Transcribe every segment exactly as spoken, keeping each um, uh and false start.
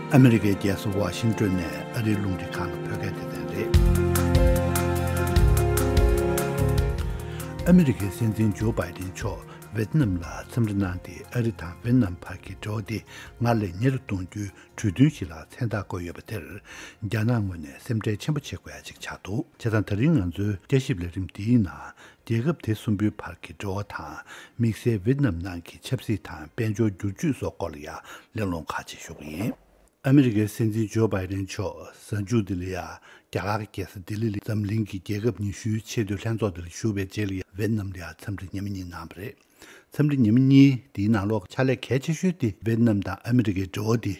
ཨ་མི་རི་ཀའི་རྒྱལ་ས་ཝ་ཤིང་ཏོན་ནས་ཨ་རིའི་རླུང་འཕྲིན་ཁང་ལ་བོད་སྐད་སྡེ་ཚན་རེད། ཨ་མི་རི་ཀའི་སྲིད་འཛིན་ཇོ་བྷའི་ཏིན་མཆོག་ཝེད་ནམ་ལ་འཚམས་འདྲི་གནང་སྟེ། ཨ་རི་དང་ཝེད་ནམ་བར་གྱི་འབྲེལ་བ་དེ་སྔར་ལས་ཉེ་རུ་གཏོང་རྒྱུའི་གྲོས་མཐུན་ཞིག་ལ་མཚན་རྟགས་བཀོད་ཡོད་པ་དེར། རྒྱ་ནག་ངོས་ནས་སེམས་ཁྲལ་ཆེན་པོ་བྱེད་དགོས་ཡ་ཅིག་ཆགས་འདུག་བྱས་ཙང་ད་རིང་ང་ཚོའི་བསྐྱར་ཞིབ་ལས་རིམ་འདིའི་ནང་། རྒྱལ་ཁབ་དེ་གསུམ་པོའི་བར་གྱི་འབྲེལ་བ་དང་། དམིགས་བསལ་ཝེད་ནམ་ནང་གི་ཆབ་སྲིད་དང་དཔལ་འབྱོར་བསྒྱུར་བཅོས་སོགས་སྐོར་ལ་ཡང་གླེང་སློང་ཁག་ཅིག་ཞུ་གི་ཡིན། ཨ་མི་རི་ཀའི་སྲིད་འཛིན་ཇོ་བྷའི་ཏིན་མཆོག་གཟའ་མཇུག་འདི་ལ་ཡང་རྒྱ་གར་གྱི་རྒྱལ་ས་ལྡི་ལི་ལ་འཛམ་གླིང་གི་རྒྱལ་ཁབ་ཉི་ཤུའི་ཆེས་མཐོའི་ལྷན་ཚོགས་འདི་ལ་ཞུགས་པའི་རྗེས་ལ་ཡང་ཝེད་ནམ་ལ་ཡང་འཚམས་འདྲི་ཉི་མ་གཉིས་གནང་བ་རེད། འཚམས་འདྲི་ཉི་མ་གཉིས་འདིའི་ནང་ལོགས་ཕྱག་ལས་གལ་ཆེ་ཤོས་དེ་ཝེད་ནམ་དང་ཨ་མི་རི་ཀའི་འབྲེལ་བ་འདི་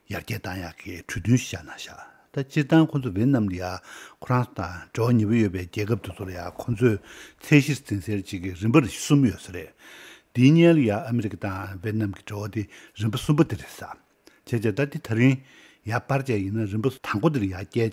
ཡར་རྒྱས་བཏང་ཡག་གི་གྲོས་མཐུན་ཞིག་བཞག་གནང་ཤག་ད་སྤྱིར་བཏང་ཁོང་ཚོ་ཝེད་ནམ་ལ་ཡ་ཁོ་རང་དང་འབྲེལ་བ་ཉེ་པོ་ཡོད་པའི་རྒྱལ་ཁབ་དེ་ཚོ་ལ་ཡ་ཁོང་ཚོས་ཚད་གཞིར་འཛིན་སའི་གཅིག་གི་རིམ་པ་གསུམ་ཡོད་ས་རེད། དེའི་སྔོན་ལ་ཡ་ཨ་མི་རི་ཀ་དང་ཝེད་ནམ་གྱི་འབྲེལ་བ་དེ་རིམ་པ་གསུམ་པ་དེ་རེད་ས། བྱས་བྱས་ད་དེ་ད་རིང་ཡ་པར་བྱས་ཡིན་ན་རིམ་པ་དང་པོ་དེ་ལ་ཡ་བསྐྱལ་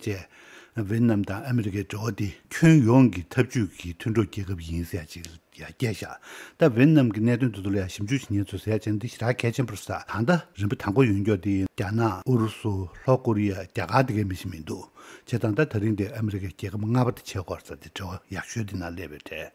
བྱས། ཝེད་ནམ་དང་ཨ་མི་རི་ཀའི་འབྲེལ་བ་དེ་ཁྱོན་ཡོངས་ཀྱི་འཐབ་ཇུས་ཀྱི་མཐུན་གྲོགས་རྒྱལ་ཁབ་ཡིན་ཟེར་ཡ་གཅིག་ཡ་སྐྱེས་ཤག་ད་ཝེད་ནམ་གྱི་གནད་དོན་དེ་ཚོ་ལ་ཡང་ཞིབ་འཇུག་བྱེད་མཁན་ཚོས་ཟེར་ཡ་བྱས་ན་འདི་ཞེ་དྲག་གལ་ཆེན་པོ་རེད་ས། ད་ལྟ་རིམ་པ་དང་པོ་ཡོང་རྒྱུ་དེ་རྒྱ་ནག་ཨུ་རུ་སུ་ལྷོ་ཀོ་རི་ཡ་རྒྱ་གར་དེ་གའི་མི་ཞིག་མི་འདུག་བྱས་ཙང་ད་ད་རིང་དེ་ཨ་མི་རི་ཀའི་རྒྱལ་ཁབ་ལྔ་པ་དེ་ཆགས་ཀྱི་ཡོད་རེད་ས། དེ་འབྲེལ་བ་ཡག་ཤོས་དེ་ནང་སླེབས་པའི་གྲས་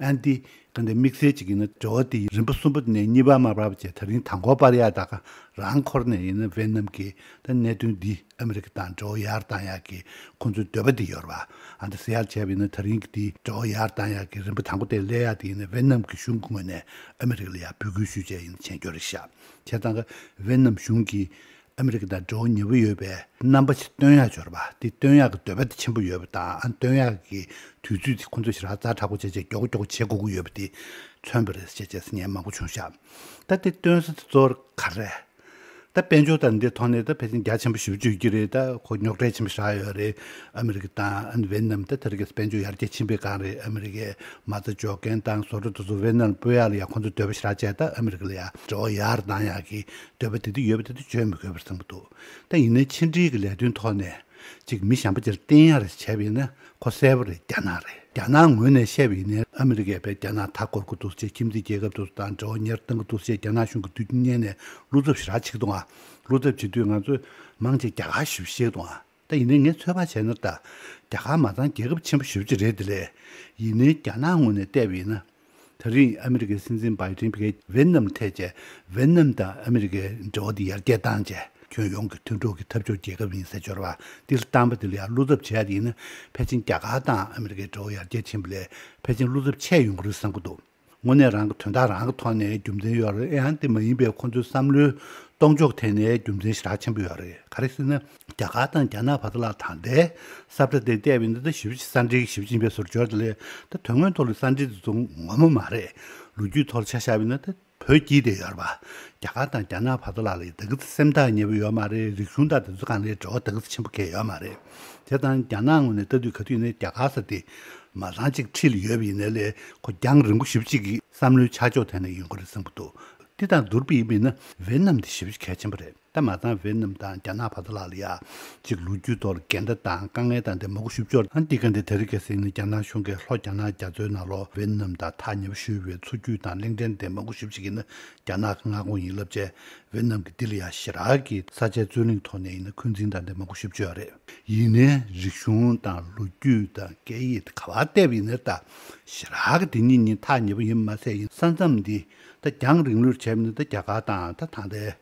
ཨན་ཏི་ག་འདི་དམིགས་བསལ་གཅིག་ཡིན་ན་འབྲེལ་བ་དེ་རིམ་པ་གསུམ་པ་ནས་གཉིས་པ་མ་བར་བ་བྱས་ད་རིང་དང་པོ་པར་ཡ་ད་ག་རང་འཁོར་ནས་ཡིན་ན་ཝེད་ནམ་གྱི་ད་གནད་དོན་འདི་ཨ་མི་རི་ཀ་དང་འབྲེལ་བ་ཡར་བཏང་ཡག་གི་ཁོང་ཚོའི་འདོད་པ་འདི་ཡོད་རེད་བ། ཨ་འདི་ཟེར་ཡག་བྱས་པ་ཡིན་ན་ད་རིང་གི་འདི་འབྲེལ་བ་ཡར་བཏང་ཡག་གི་རིམ་པ་དང་པོ་དེ་སླེབས་ཡག་དེ་ཡིན་ན་ཝེད་ནམ་གྱི་གཞུང་གི་ངོས་ནས་ཨ་མི་རི་ཀ་ལ་ཡང་འབོད་སྐུལ་ཞུས་བྱས་ཡིན་ན་བྱེད་རྒྱུ་རེད་ཤག་བྱས་ཙང་ཀ་ཝེད་ནམ་གཞུང་གིས་ཨ་མི་རི་ཀ་དང་འབྲེལ་བ་ཉེ་པོ་ཡོད་པའི་རྣམ་པ་ཞིག་སྟོན་ཡག་འབྱོར་བ་འདི་སྟོན་ཡག་གི་འདོད་པ་དེ་ཆེན་པོ་ཡོད་པ་དང་ཨ་སྟོན་ཡག་གི་དུས་ཚོད་དེ་ཁོང་ཚོས་ཞེ་དྲག་ཛ་དྲག་པོ་བྱས་བྱས་མགྱོགས་པོ་མགྱོགས་པོ་བྱེད་དགོས་ཀྱི་ཡོད་པ་དེ་མཚོན་པ་རེད་ཟེར་བྱས་བྱས་ཟེར་མཁན་མང་པོ་བྱུང་ཤག་ད་དེ་སྟོན་ས་དེ་གཙོ་བོ་ག་རེ་རེད། ད་དཔལ་འབྱོར་དང་འདི་ཐོག་ནས་ད་ཕལ་ཆེར་རྒྱ་ཆེན་པོ་ཞེ་པོ་ཅིག་ཡོད་ཀྱི་རེད། ད་ཁོ་རྙོག་དྲ་ཆེན་པོ་ཞེ་དྲག་ཡོད་རེད། ཨ་མི་རི་ཀ་དང་ཨ་ནི་ཝེད་ནམ་ད་དེ་རིང་གི་དཔལ་འབྱོར་ཡར་རྒྱས་ཕྱིན་པའི་སྒང་རེད། ཨ་མི་རི་ཀས་མ་རྩ་འཇོག་མཁན་དང་བཟོ་གྲྭ་དེ་ཚོ་ཝེད་ནམ་སྤོ་ཡག་ལ་ཡང་ཁོང་ཚོས་འདོད་པ་ཞེ་དྲག་བྱས། ད་ཨ་མི་རི་ཀ་ལ་ཡང་འབྲེལ་བ་ཡར་བཏང་ཡག་གི་འདོད་པ་དེ་འདྲ་ཡོད་པ་དེ་འདྲ་བརྗོད་མི་དགོས་པར་བསམ་གྱི་འདུག་ད་ཡིན་ནའི་ཕྱི་འབྲེལ་གྱི་ལས་དོན་ཐོག་ནས་ཅིག་མི་གཞན་པ་ཅིག་ལ་བརྟེན་ཡག་རེ་བྱས་པ་ཡིན་ན་ཁོ་གསལ་པོ་རེད། རྒྱ་ནག་རེད། རྒྱ་ནག་ངོས་ནས་བཤད་པ་ཡིན་ནའི་ཨ་མི་རི་ཀས་དཔེ་རྒྱ་ནག་མཐའ་བསྐོར་གྱི་འདུག་ཅེས། ཁྱིམ་མཚེས་རྒྱལ་ཁབ་དེ་ཚོ་དང་འབྲེལ་བ་ཉེ་རུ་གཏོང་གི་འདུག་ཅེས་རྒྱ་ནག་གཞུང་གིས་དུས་རྒྱུན་གཉན་ནས་བློ་འཚབ་ཞེ་དྲག་བྱེད་ཀྱི་འདུག་ཨ། བློ་འཚབ་བྱེད་དུས་ང་ཚོས་མང་ཆེ་རྒྱ་གར་ཞེ་པོ་ཤེས་ཀྱི་འདུག་ཨ། ད་ཡིན་ནའི་ངས་ཚོད་དཔག་བྱས་ན་ད་རྒྱ་གར་མ་ཚང་རྒྱལ་ཁབ་ཆེན་པོ་ཞེ་པོ་ཅིག་རེད་དེ་ལས། ཡིན་ནའི་རྒྱ་ནག་ངོས་ནས་བལྟས་པ་ཡིན་ན། ད་རིང་ཨ་མི་རི་ཀའི་སྲིད་འཛིན་བྷའི་ཏིན་ཕ་གིར་ཝེད་ནམ་ཐད་བྱས། ཝེད་ནམ་དང་ཨ་མི་རི་ཀའི་འབྲེལ་བ་དེ་ཡར་རྒྱས་བཏང་བྱས། ཁྱོན་ཡོངས་ཀྱི་མཐུན་གྲོགས་ཀྱི་འཐབ་ཕྱོགས་རྒྱལ་ཁབ་ཡིན་ཟེར་འབྱོར་བ་འདི་ལ་བཏང་པ་དེ་ལ་ཡང་བློ་འཚབ་བྱས་ཏེ་ཡིན་ན། ཕལ་ཆེར་རྒྱ་གར་དང་ཨ་མི་རི་ཀའི་འབྲེལ་བ་ཡར་རྒྱས་ཕྱིན་པ་ལས་ཕལ་ཆེར་བློ་འཚབ་ཆེ་ཡོང་གི་རེད་བསམ་གྱི་འདུག་དངོས་གནས་རང་གི་དོན་དག་རང་གི་ཐོག་ནས་རྒྱུ་མཚན་ཡོད་རེད། ཡང་དེ་མ་ཡིན་པའི་ཁོང་ཚོའི་བསམ་བློའི་གཏོང་ཕྱོགས་ཐད་ནས་རྒྱུ་མཚན་ཞེ་དྲག་ཆེན་པོ་ཡོད་རེད། ག་རེ་ཟེར་ན། རྒྱ་གར་དང་རྒྱ་ནག་བར་དུ་ལ་ད་ལྟའི་ས་བཀྲ་དེ་བལྟས་པ་ཡིན་ན་ད་ཞེ་པོ་ཅིག་ས་འབྲེལ་ཞེ་པོ་ཅིག་ཡིན་པའི་བཟོ་འབྱོར་དེ་ལས། ད་དོན་དངོས་ཐོག་ལ་ས་འབྲེལ་དེ་ཚོ་ངོ་མ་མ་རེད། ལོ་རྒྱུས་ཐོག་ལ་ཆ་བཞག་པ་ཡིན་ན་ད་བོད་དཀྱིལ་དེ་ཡོད་རེད་པ། རྒྱ་གར་དང་རྒྱ་ནག་བར་དུ་ལ་ལ་ད་གི་སེམས་ཐག་ཉེ་པོ་ཡོད་མ་རེད། རིག་གཞུང་དང་དེ་ཚོ་སྒང་ལ་འབྲེལ་བ་ད་གི་ཆེན་པོ་གང་ཡོད་མ་རེད། དེ་དང་རྒྱ་ནག་ངོས་ནས་ལྟ་དུས་ག་དུས་ཡིན་ནའི་རྒྱ་གར་ས་དེ་མ་ཚང་ཅིག་འཁྲིས་ལ་ཡོད་པ་ཡིན་ནའི་ལས་ཁོ་རྒྱང་རིང་པོ་ཞེ་པོ་ཅིག་གི་བསམ་བློའི་ཆ་འཇོག་ཐད་ནས་ཡོང་གི་རེད་བསམ་གྱི་འདུག་དེ་དང་བསྡུར་བ་ཡིན་པ་ཡིན་ན་ཝེད་ནམ་དེ་ཞེ་པོ་ཅིག་གལ་ཆེན་པོ་རེད། ད་མ་ཚང་ཝེད་ནམ་དང་རྒྱ་ནག་བར་དུ་ལ་ལ་ཡ་གཅིག་ལོ་རྒྱུས་ཐོག་ལ་འགལ་ཟླ་དང་དཀའ་ངལ་དང་དེ་མང་པོ་ཞེ་པོ་ཅིག་ཡོད་རེད། ཨ་འདི་ག་འདི་དེ་རིང་ཁ་སང་ནི་རྒྱ་ནག་གཞུང་གིས་ལྷོ་རྒྱ་ནག་རྒྱ་མཚོའི་ནང་ལོགས་ཝེད་ནམ་དང་ཐག་ཉེ་པོ་ཞུས་པའི་མཚོ་རྒྱུད་དང་གླིང་ཕྲན་དེ་མང་པོ་ཞེ་པོ་ཅིག་ཡིན་ན་རྒྱ་ནག་གི་མངའ་ཁོངས་ཡིན་ལབ་བྱས། ཝེད་ནམ་གྱིས་འདི་ལ་ཡ་ཞེ་དྲག་གི་ས་ཆའི་རྩོད་གླེང་ཐོག་ནས་ཡིན་ན་འཁོན་འཛིན་དང་དེ་མང་པོ་ཞེ་པོ་ཅིག་ཡོད་རེད། ཡིན་ནའི་རིག་གཞུང་དང་ལོ་རྒྱུས་དང་སྐད་ཡིག་དེ་ག་པར་བལྟས་པ་ཡིན་ནའི་ད་ཞེ་དྲག་གི་དེ་གཉིས་གཉིས་ཐག་ཉེ་པོ་ཡིན་མ་ཟད། ཡིན་ས་མཚམས་འདི་ད་རྒྱང་རིང་ལོས་བྱས་པ་ཡིན་ན་ད་རྒྱ་གར་དང་ད་ད་ལྟའི་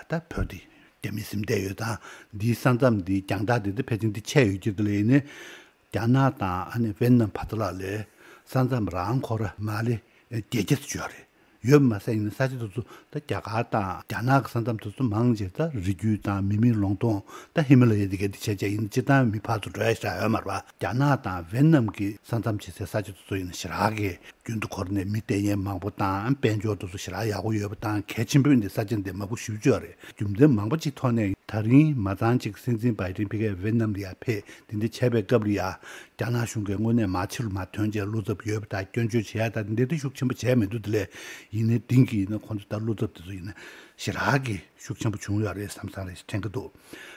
ད་བོད་དེ་རྒྱ་མི་སེམས་བསྡད་ཡོད་དང་། འདིའི་ས་མཚམས་འདིའི་རྒྱང་ཐག་འདི་ད་ཕལ་ཆེར་འདི་ཆད་ཡོད་ཀྱི་འདུག་ལ། ཡིན་ནའི་རྒྱ་ནག་དང་ཨ་ནི་ཝེད་ནམ་བར་དུ་ལ་ལས་ས་མཚམས་རང་ཁོ་ར་མ་ལེ་བརྒྱད་བརྒྱ་ཙམ་ཡོད་རེད། ཡོད་མ་ཟད་ཡིན་ན་ས་ཆ་དེ་ཚོ་ད་རྒྱ་གར་དང་རྒྱ་ནག་གི་ས་མཚམས་དེ་ཚོ་མང་ཆེ་ད་རི་རྒྱུད་དང་མི་མེད་ལུང་སྟོང་། ད་ཧི་མ་ལ་ཡ་དེ་ག་དེ་བྱས་བྱས་ཡིན་ན་སྤྱིར་བཏང་མི་ཕར་ཚུར་འགྲོ་ཡ་ཞེ་དྲག་ཡོད་མ་རེད་པ། རྒྱ་ནག་དང་ཝེད་ནམ་གྱི་ས་མཚམས་བྱེད་སའི་ས་ཆ་དེ་ཚོ་ཡིན་ན་ཞེ་དྲག་གི་རྒྱུན་དུ་འཁོར་ནས་མི་བསྡད་མཁན་མང་པོ་དང་། དཔལ་འབྱོར་དེ་ཚོ་ཞེ་དྲག་ཡག་པོ་ཡོད་པ་དང་། གལ་ཆེན་པོ་འདི་ས་ཆ་འདི་མང་པོ་ཞེ་པོ་ཅིག་ཡོད་རེད། རྒྱུ་མཚན་མང་པོ་ཅིག་ཐོག་ནས་ད་རིང་མ་ཚང་ཅིག་སྲིད་འཛིན་བྷའི་ཏིན་ཕ་གིར་ཝེད་ནམ་ལ་ཡ་ཕེབས། དེ་འདྲ་བྱས་པའི་སྐབས་ལ་ཡ་ རྒྱ་ནག་གཞུང་གིས་དངོས་གནས་མ་ཕྱི་རུ་མ་ཐོན་བྱས་བློ་འཚབ་ཡོད་པ་དང་སྐྱོན་བརྗོད་བྱེད་ཡ་དང་འདི་འདྲ་ཤུགས་ཆེན་པོ་བྱས་མི་འདུག་དེ་ལས་ཡིན་ནའི་དེང་གི་ཡིན་ན་ཁོང་ཚོ་ད་བློ་འཚབ་དེ་ཚོ་ཡིན་ན་ཞེ་དྲག་གི་ཤུགས་ཆེན་པོ་བྱུང་ཡོད་རེད་བསམ་བསམ་རེ་དྲན་གྱི་འདུག་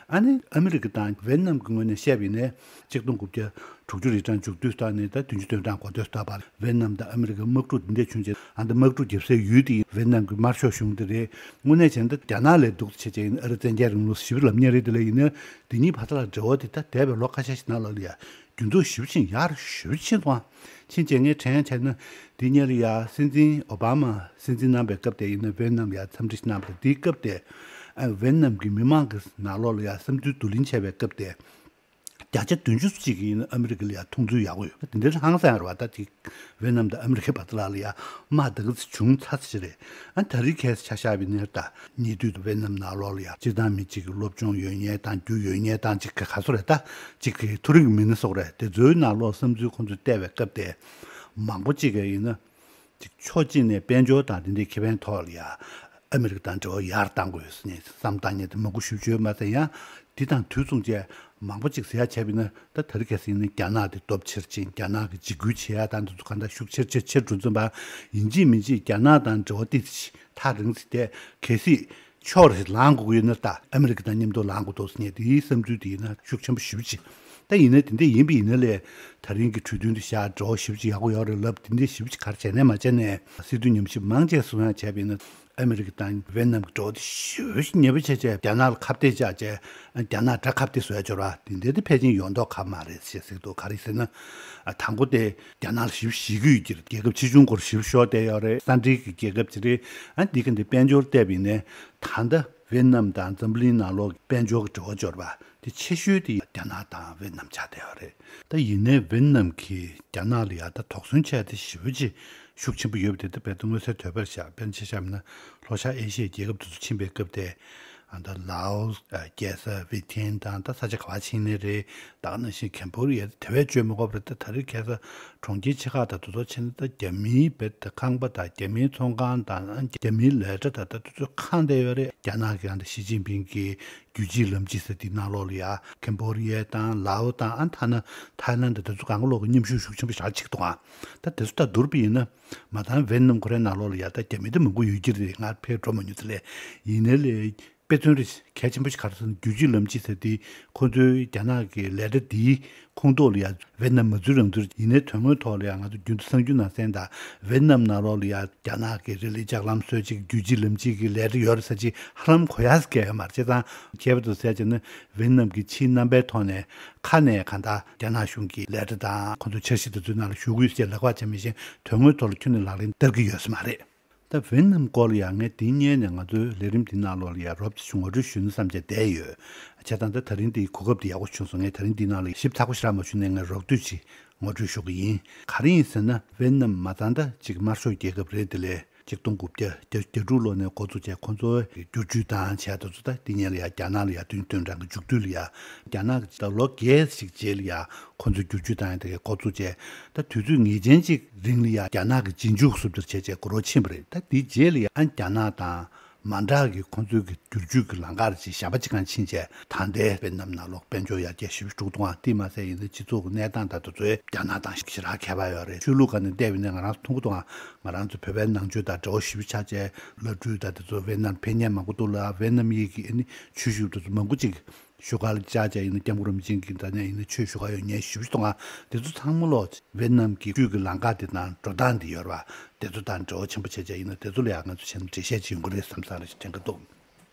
ཨ་ནི་ཨ་མི་རི་ཀ་དང་ཝེ་ནམ་གྱི་ངོས་ནས་བཤད་པ་ཡིན་ནའི་གཅིག་སྟོང་དགུ་བརྒྱ་དྲུག་ཅུ་རེ་གྲངས་མཇུག་བསྡུས་ལྟར་ནས་ད་བདུན་ཅུ་དོན་གྲངས་འགོ་སྟོད་ལྟར་བར་ཝེ་ནམ་དང་ཨ་མི་རི་ཀའི་དམག་འཁྲུག་འདི་འདྲ་བྱུང་རྗེས་ཨ་ད་དམག་འཁྲུག་རྒྱབ་སའི་ཡུལ་དེ་ཝེ་ནམ་གྱི་དམར་ཤོག་གཞུང་དེ་རེད། དངོས་གནས་བྱས་ན་ད་རྒྱ་ནག་ལས་སྡུག་ཆེ་ཆེ་ཡིན་ཨ་རི་བཙན་རྒྱལ་རིང་ལུགས་ཞེ་པོ་ལབ་མཁན་རེད། དེ་ལས་ཡིན་ན་འདི་གཉིས་བར་ཐག་ལ་འབྲེལ་བ་དེ་ད་འདས་པའི་ལོ་ཁ་ཤས་ཤིག་ནང་ལོགས་ལ་ཡ་འགྱུར་ལྡོག་ཞེ་པོ་ཕྱིན་ཡར་ཞེ་པོ་ཕྱིན་སོང་། ཕྱིན་རྗེས་ངས་དྲན་བྱས་ན་འདི་སྔོན་ལ་ཡ་སྲིད་འཛིན་ཨོ་བྷ་མ་སྲིད་འཛིན་གནང་བའི་སྐབས་དེ་ཡིན་ན་ཝེ་ནམ་ལ་ཡ་འཚམས་འདྲི་ཞིག་གནང་བ་རེད། དེའི་སྐབས་དེ་ཨ་ཝེ་ནམ་གྱི་མི་མང་གི་ནང་ལོགས་ལ་ཡ་བསམ་ཚུལ་བསྡུ་ལེན་བྱས་པའི་སྐབས་དེ། བརྒྱ་ཆ་བདུན་ཅུ་ཅིག་གིས་ཨ་མི་རི་ཀ་ལ་ཡ་མཐོང་ཚུལ་ཡག་པོ་ཡོད། དེ་འདྲའི་ཧང་སང་ཡོད་རེད་བ། ད་ཅིག་ཝེ་ནམ་དང་ཨ་མི་རི་ཀའི་བར་དུ་ལ་ལ་ཡ་དམག་དེ་ག་ཚོད་བྱུང་ཚར་ཅིག་རེད། ཨ་ད་རེས་ཁ་སང་ཆ་བཞག་པ་ཡིན་ན་ད་ཉེ་དུས་ཝེ་ནམ་ནང་ལོགས་ལ་ཡ་སྤྱིར་བཏང་མི་གཅིག་གི་སློབ་སྦྱོང་ཡོད་མཁན་དང་རྒྱུ་ཡོད་མཁན་དང་ཅིག་ག་ཚོད་རེད། ད་ཅིག་གི་མཐོ་རིམ་གྱི་མི་སྣ་སོགས་རེད། དེ་ཚོའི་ནང་ལོགས་བསམ་ཚུལ་ཁོང་ཚོས་བལྟས་པའི་སྐབས་དེ་མང་པོ་ཅིག་གིས་ཡིན་ན། ཅིག་ཕྱོགས་གཅིག་ནས་དཔལ་འབྱོར་དང་དེ་འདྲའི་ཁེ་ཕན་ཐོག་ལ་ཡ་ཨ་མི་རི་ཀ་དང་འབྲེལ་བ་ཡར་གཏང་དགོས་ཟེར་ནས་བསམ་བཏང་མཁན་དེ་མང་པོ་ཞེ་པོ་ཡོད་མ་ཟད། ཡང་འདི་དང་དུས་མཚུངས་བཅས་མང་པོ་ཅིག་ཟེར་ཡ་བྱས་པ་ཡིན་ན་ད་དེ་རིང་ཁ་སང་ཡིན་ན་རྒྱ་ནག་དེ་སྟོབས་ཆེར་ཕྱིན། རྒྱ་ནག་གི་འཇིགས་སྐུལ་བྱེད་ཡ་དང་དེ་ཚོ་གང་ལྟར་ཤུགས་ཆེར་ཆེར་ཆེར་འགྲོ་ཙམ་པ་ཡིན་གཅིག་མིན་གཅིག་རྒྱ་ནག་དང་འབྲེལ་བ་ཏོག་ཙམ་ཐག་རིང་ཙམ་དེ་གལ་སྲིད། ཕྱོགས་རེ་ལངས་དགོས་ཀྱི་ཡོད་ན་ད་ཨ་མི་རི་ཀ་དང་མཉམ་དུ་ལངས་དགོས་འདུག་ཟེར་ནས་དེའི་བསམ་ཚུལ་དེ་ཡིན་ན་ཤུགས་ཆེན་པོ་ཞེ་པོ་ཅིག་ད་ཡིན་ན་དེ་འདྲ་ཡིན་པ་ཡིན་ན་ལས་ད་རིང་གི་གྲོས་མཐུན་དེ་བཞག་འབྲེལ་བ་ཞེ་པོ་ཅིག་ཡག་པོ་ཡོད་རེད་ལབ། དེ་འདྲ་ཞེ་པོ་ཅིག་ག་རེ་བྱས་ནས་མ་བྱས་ནས་སྲིད་དོན་ཉམས་ཞིབ་མང་ཆེ་གསུང་ཡ་བྱས་པ་ཡིན་ན་ཨ་མི་རི་ཀ་དང་ཝེ་ནམ་གྱི་འབྲེལ་བ་དེ་ཞེ་པོ་ཅིག་ཉེ་པོ་བྱས་བྱས་རྒྱ་ནག་ལ་ཁ་གཏད་བཅག་བྱས་རྒྱ་ནག་དགྲ་ཁ་གཏད་བཟོ་ཡ་འབྱོར་བ་དེ་འདྲ་དེ་ཕལ་ཆེར་ཡོང་མདོག་ཁ་པོ་མ་རེད་ཅེས་ཟེར་གྱི་འདུག་ག་རེ་ཟེར་ན་དང་པོ་དེ། རྒྱ་ནག་ལ་ཞེ་པོ་ཞེད་ཀྱི་ཡོད་ཀྱི་རེད། རྒྱལ་ཁབ་ཆེ་ཆུང་སྐོར་ཞེ་པོ་ཤོར་བསྡད་ཡོད་རེད། ས་འབྲེལ་གྱི་རྒྱལ་ཁབ་ཅིག་རེད། ཨ་འདི་ག་འདི་དཔལ་འབྱོར་བལྟས་པ་ཡིན་ནའི་ད་ལྟ་ཝེ་ནམ་དང་འཛམ་བུ་གླིང་ནང་ལོགས་དཔལ་འབྱོར་གྱི་འབྲེལ་བ་འབྱོར་བ་དེ་ཆེ་ཤོས་དེ་རྒྱ་ནག་དང་ཝེ་ནམ་ཆགས་བསྡད་ཡོད་རེད། ད་ཡིན་ནའི་ཝེ་ནམ་གྱིས་རྒྱ་ནག་ལ་ཡ་ད་དོགས་ཟོན་བྱས་ཏེ་ཞེ་པོ་ཅིག་ཤུགས་ཆེན་པོ་ཡོད་པ་དེ་ད་བལ་ཏུ་མངོན་གསལ་དོད་པར་བཞག་དཔེར་ན་ཆ་བཞག་ན་ལྷོ་ཤར་ཨེ་ཤི་ཡའི་རྒྱལ་ཁབ་དེ་ཚོ་ཕྱིན་པའི་སྐབས་དེ། ཨ་ད་ལའོ་སི། རྒྱལ་ས་ཝི་ཐེན་དང་ད་ས་ཆ་ག་པར་ཕྱིན་ནའི་རེད། ད་ག་ནང་བཞིན་ཁེམ་བྷོ་ཌི་ཡ་དེ་བས་བརྗོད་མི་དགོས་པ་རེད། ད་ད་རེས་ཁ་སང་གྲོང་ཁྱེར་ཆེ་ཁག་དང་དེ་ཚོ་ཕྱིན་ན་ད་རྒྱ་མིའི་བེད་ད་ཁང་པ་དང་རྒྱ་མིའི་ཚོང་ཁང་དང་རྒྱ་མིའི་ལས་གྲྭ་དང་ད་དེ་ཚོ་གང་བསྡད་ཡོད་རེད། རྒྱ་ནག་གི་ཨ་ད་ཞི་ཅིན་ཕིང་གི་རྒྱུད་གཅིག་ལམ་གཅིག་ཟེར་དེའི་ནང་ལོགས་ལ་ཡ་ཁེམ་བྷོ་ཌི་ཡ་དང་ལའོ་དང་ཨ་ཐ་ན་ཐའི་ལན་དང་དེ་ཚོ་གང་ག་ལོག་གི་མཉམ་ཞུགས་ཤུགས་ཆེན་པོ་ཞེ་དྲག་བྱེད་ཀྱི་འདུག་ཨ། ད་དེ་ཚོ་ད་བསྡུར་བ་ཡིན་ན་མ་ད་ཝེ་ནམ་ཁོ་རའི་ནང་ལོགས་ལ་ཡ་ད་རྒྱ་མི་ད་མང་པོ་ཡོད་ཀྱི་རེད། ང་ཕར་འགྲོ་མ་མྱོང་ཙང་ལས་ཡིན་ནའི་ལས། དཔེ་མཚོན་རེ་གལ་ཆེན་པོ་ཞིག་ག་རེ་ཟེར་ན་རྒྱུད་གཅིག་ལམ་གཅིག་ཟེར་དེ་ཁོ་ཚོའི་རྒྱ་ནག་གི་ལས་གྲྭ་འདིའི་ཁོངས་གཏོགས་ལ་ཡ་ཝེ་ནམ་མ་འཛུལ་རང་འཛུལ་ཡིན་ནའི་དོན་དངོས་ཐོག་ལ་ཡ་ང་ཚོ་རྒྱུན་དུ་གསར་འགྱུར་ནང་གསན་དང་ཝེ་ནམ་ནང་ལོགས་ལ་ཡ་རྒྱ་ནག་གི་རི་ལི་ལྕགས་ལམ་བཟོས་ཅིག་རྒྱུད་གཅིག་ལམ་གཅིག་གི་ལས་གྲྭ་ཡོད་རེད་ཟེར་ཅིག་ཧ་ལམ་གོ་ཡ་ཟེར་གྱི་ཡོད་མ་རེད། བྱས་ཙང་ཁྱད་པར་དུ་ཟེར་བྱས་ན་ཝེ་ནམ་གྱི་ཕྱིའི་རྣམ་པའི་ཐོག་ནས་ཁ་ནས་གང་ལྟར་རྒྱ་ནག་གཞུང་གི་ལས་གྲྭ་དང་ཁོ་ཚོ་འཆར་གཞི་དེ་ཚོའི་ནང་ལ་ཞུགས་ཀྱི་ཡོད་ཅེས་ལབ་པ་བྱས་མི་ཤེས། དོན་དངོས་ཐོག་ལ་ཁྱོན་ནས་ལག་ལེན་བསྟར་གྱི་ཡོད་ས་མ་རེད། ད་ཝེ་ནམ་སྐོར་ལ་ཡང་ངས་དེ་སྔོན་ནས་ང་ཚོའི་ལས་རིམ་འདི་ནང་ལོགས་ལ་ཡང་རོབ་ཙམ་ཞིག་ངོ་སྤྲོད་ཞུས་ན་བསམ་བྱས་བསྡད་ཡོད། བྱས་ཙང་ད་ད་རིང་འདིའི་གོ་སྐབས་འདི་ཡག་པོ་བྱུང་སོང་། ངས་ད་རིང་འདིའི་ནང་ལ་ཞིབ་ཚགས་པོ་ཞེ་དྲག་མ་ཞུས་ནས་ངས་རོབ་བསྡུས་ཤིག་ངོ་སྤྲོད་ཞུ་གི་ཡིན། ག་རེ་ཡིན་ཟེར་ན་ཝེ་ནམ་མ་ཚང་ད་ཅིག་དམར་ཤོག་རྒྱལ་ཁབ་རེད། དེ་ལས་ཆིག་སྟོང་དགུ་བརྒྱ་བརྒྱད་ཅུ་གྱ་དྲུག་ལོ་ནས་འགོ་བཙུགས་བྱས་ཁོ་ཚོའི་བསྒྱུར་བཅོས་བཏང་བྱས་དེ་ཚོ་ད་འདི་སྔོན་ལ་ཡང་རྒྱ་ནག་ལ་ཡང་བདུན་ཅུ་དོན་གྲངས་ཀྱི་མཇུག་བསྡུ་ལ་ཡང་རྒྱ་ནག་གི་ད་ལོ་བརྒྱད་ཅིག་རྗེས་ལ་ཡང་ཁོ་ཚོ་བསྒྱུར་བཅོས་བཏང་ཡ་དེ་གའི་འགོ་བཙུགས་བྱས། ད་དུས་ཚོད་ངེས་ཅན་ཅིག་རིང་ལ་ཡང་རྒྱ་ནག་གི་རྗེས་འཇུག་སུབ་ཏར་བྱས་བྱས་འགོ་རོགས་ཕྱིན་པ་རེད། ད་དེའི་རྗེས་ལ་ཡང་རྒྱ་ནག་དང་མ་འདྲ་གི་ཁོ་ཚོའི་གི་བསྒྱུར་བཅོས་ཀྱི་ལམ་ཁ་རེ་ཅིག་གཞན་པ་ཅིག་གང་ཕྱིན་བྱས་ད་ལྟའི་ཝེ་ནམ་ནང་ལོགས་དཔལ་འབྱོར་ཡར་རྒྱས་ཞེ་པོ་ཅིག་འགྲོ་གི་འདུག་ཨང་། དེ་མ་ཟད་ཡིན་ན་སྤྱི་ཚོགས་ཀྱི་གནས་སྟངས་དང་དེ་ཚོའི་རྒྱ་ནག་དང་ཞེ་དྲག་ཁྱད་པར་ཡོད་རེད། ཆོས་ལུགས་སྒང་ནས་བལྟས་པ་ཡིན་ན་ང་རང་ཚོ་མཐོང་གི་འདུག་ཨང་། ང་རང་ཚོ་བོད་པའི་ནང་ཆོས་དང་འབྲེལ་བ་ཞེ་པོ་ཆགས་བྱས་བླ་སྤྲུལ་དང་དེ་ཚོ་ཝེ་ནམ་ཕེབས་མཁན་མང་པོ་འདུག་ལ། ཝེ་ནམ་ཡིག་གི་ཨ་ནི་ཆོས་ཞུ་དེ་ཚོ་མང་པོ་ཅིག་བཞུགས་སྒར་ལ་བཅར་བྱས་ཡིན་ན་སྐྱབས་མགོན་རིན་པོ་ཆེ་གི་ད་ནས་ཡིན་ན་ཆོས་ཞུ་ག་ཡོང་མཁན་ཞེ་པོ་ཅིག་འདུག་ཨང་། དེ་ཚོ་ཚང་མ་ལོག་ཝེ་ནམ་གྱི་ཆོས་ཀྱི་ལམ་ཁ་དེ་དང་འགྲོ་སྟངས་དེ་ཡོད་རེད་བ། དེ་ཚོ་དང་འབྲེལ་བ་ཆེན་པོ་བྱས་བྱས་ཡིན་ན་དེ་ཚོ་ལ་ཡང་ང་ཚོ་བྱས་ན་འགྲེལ་བཤད་ཅིག་ཡོང་གི་རེད་བསམ་བསམ་རེ་ཞིག་དྲན་གྱི་འདུག་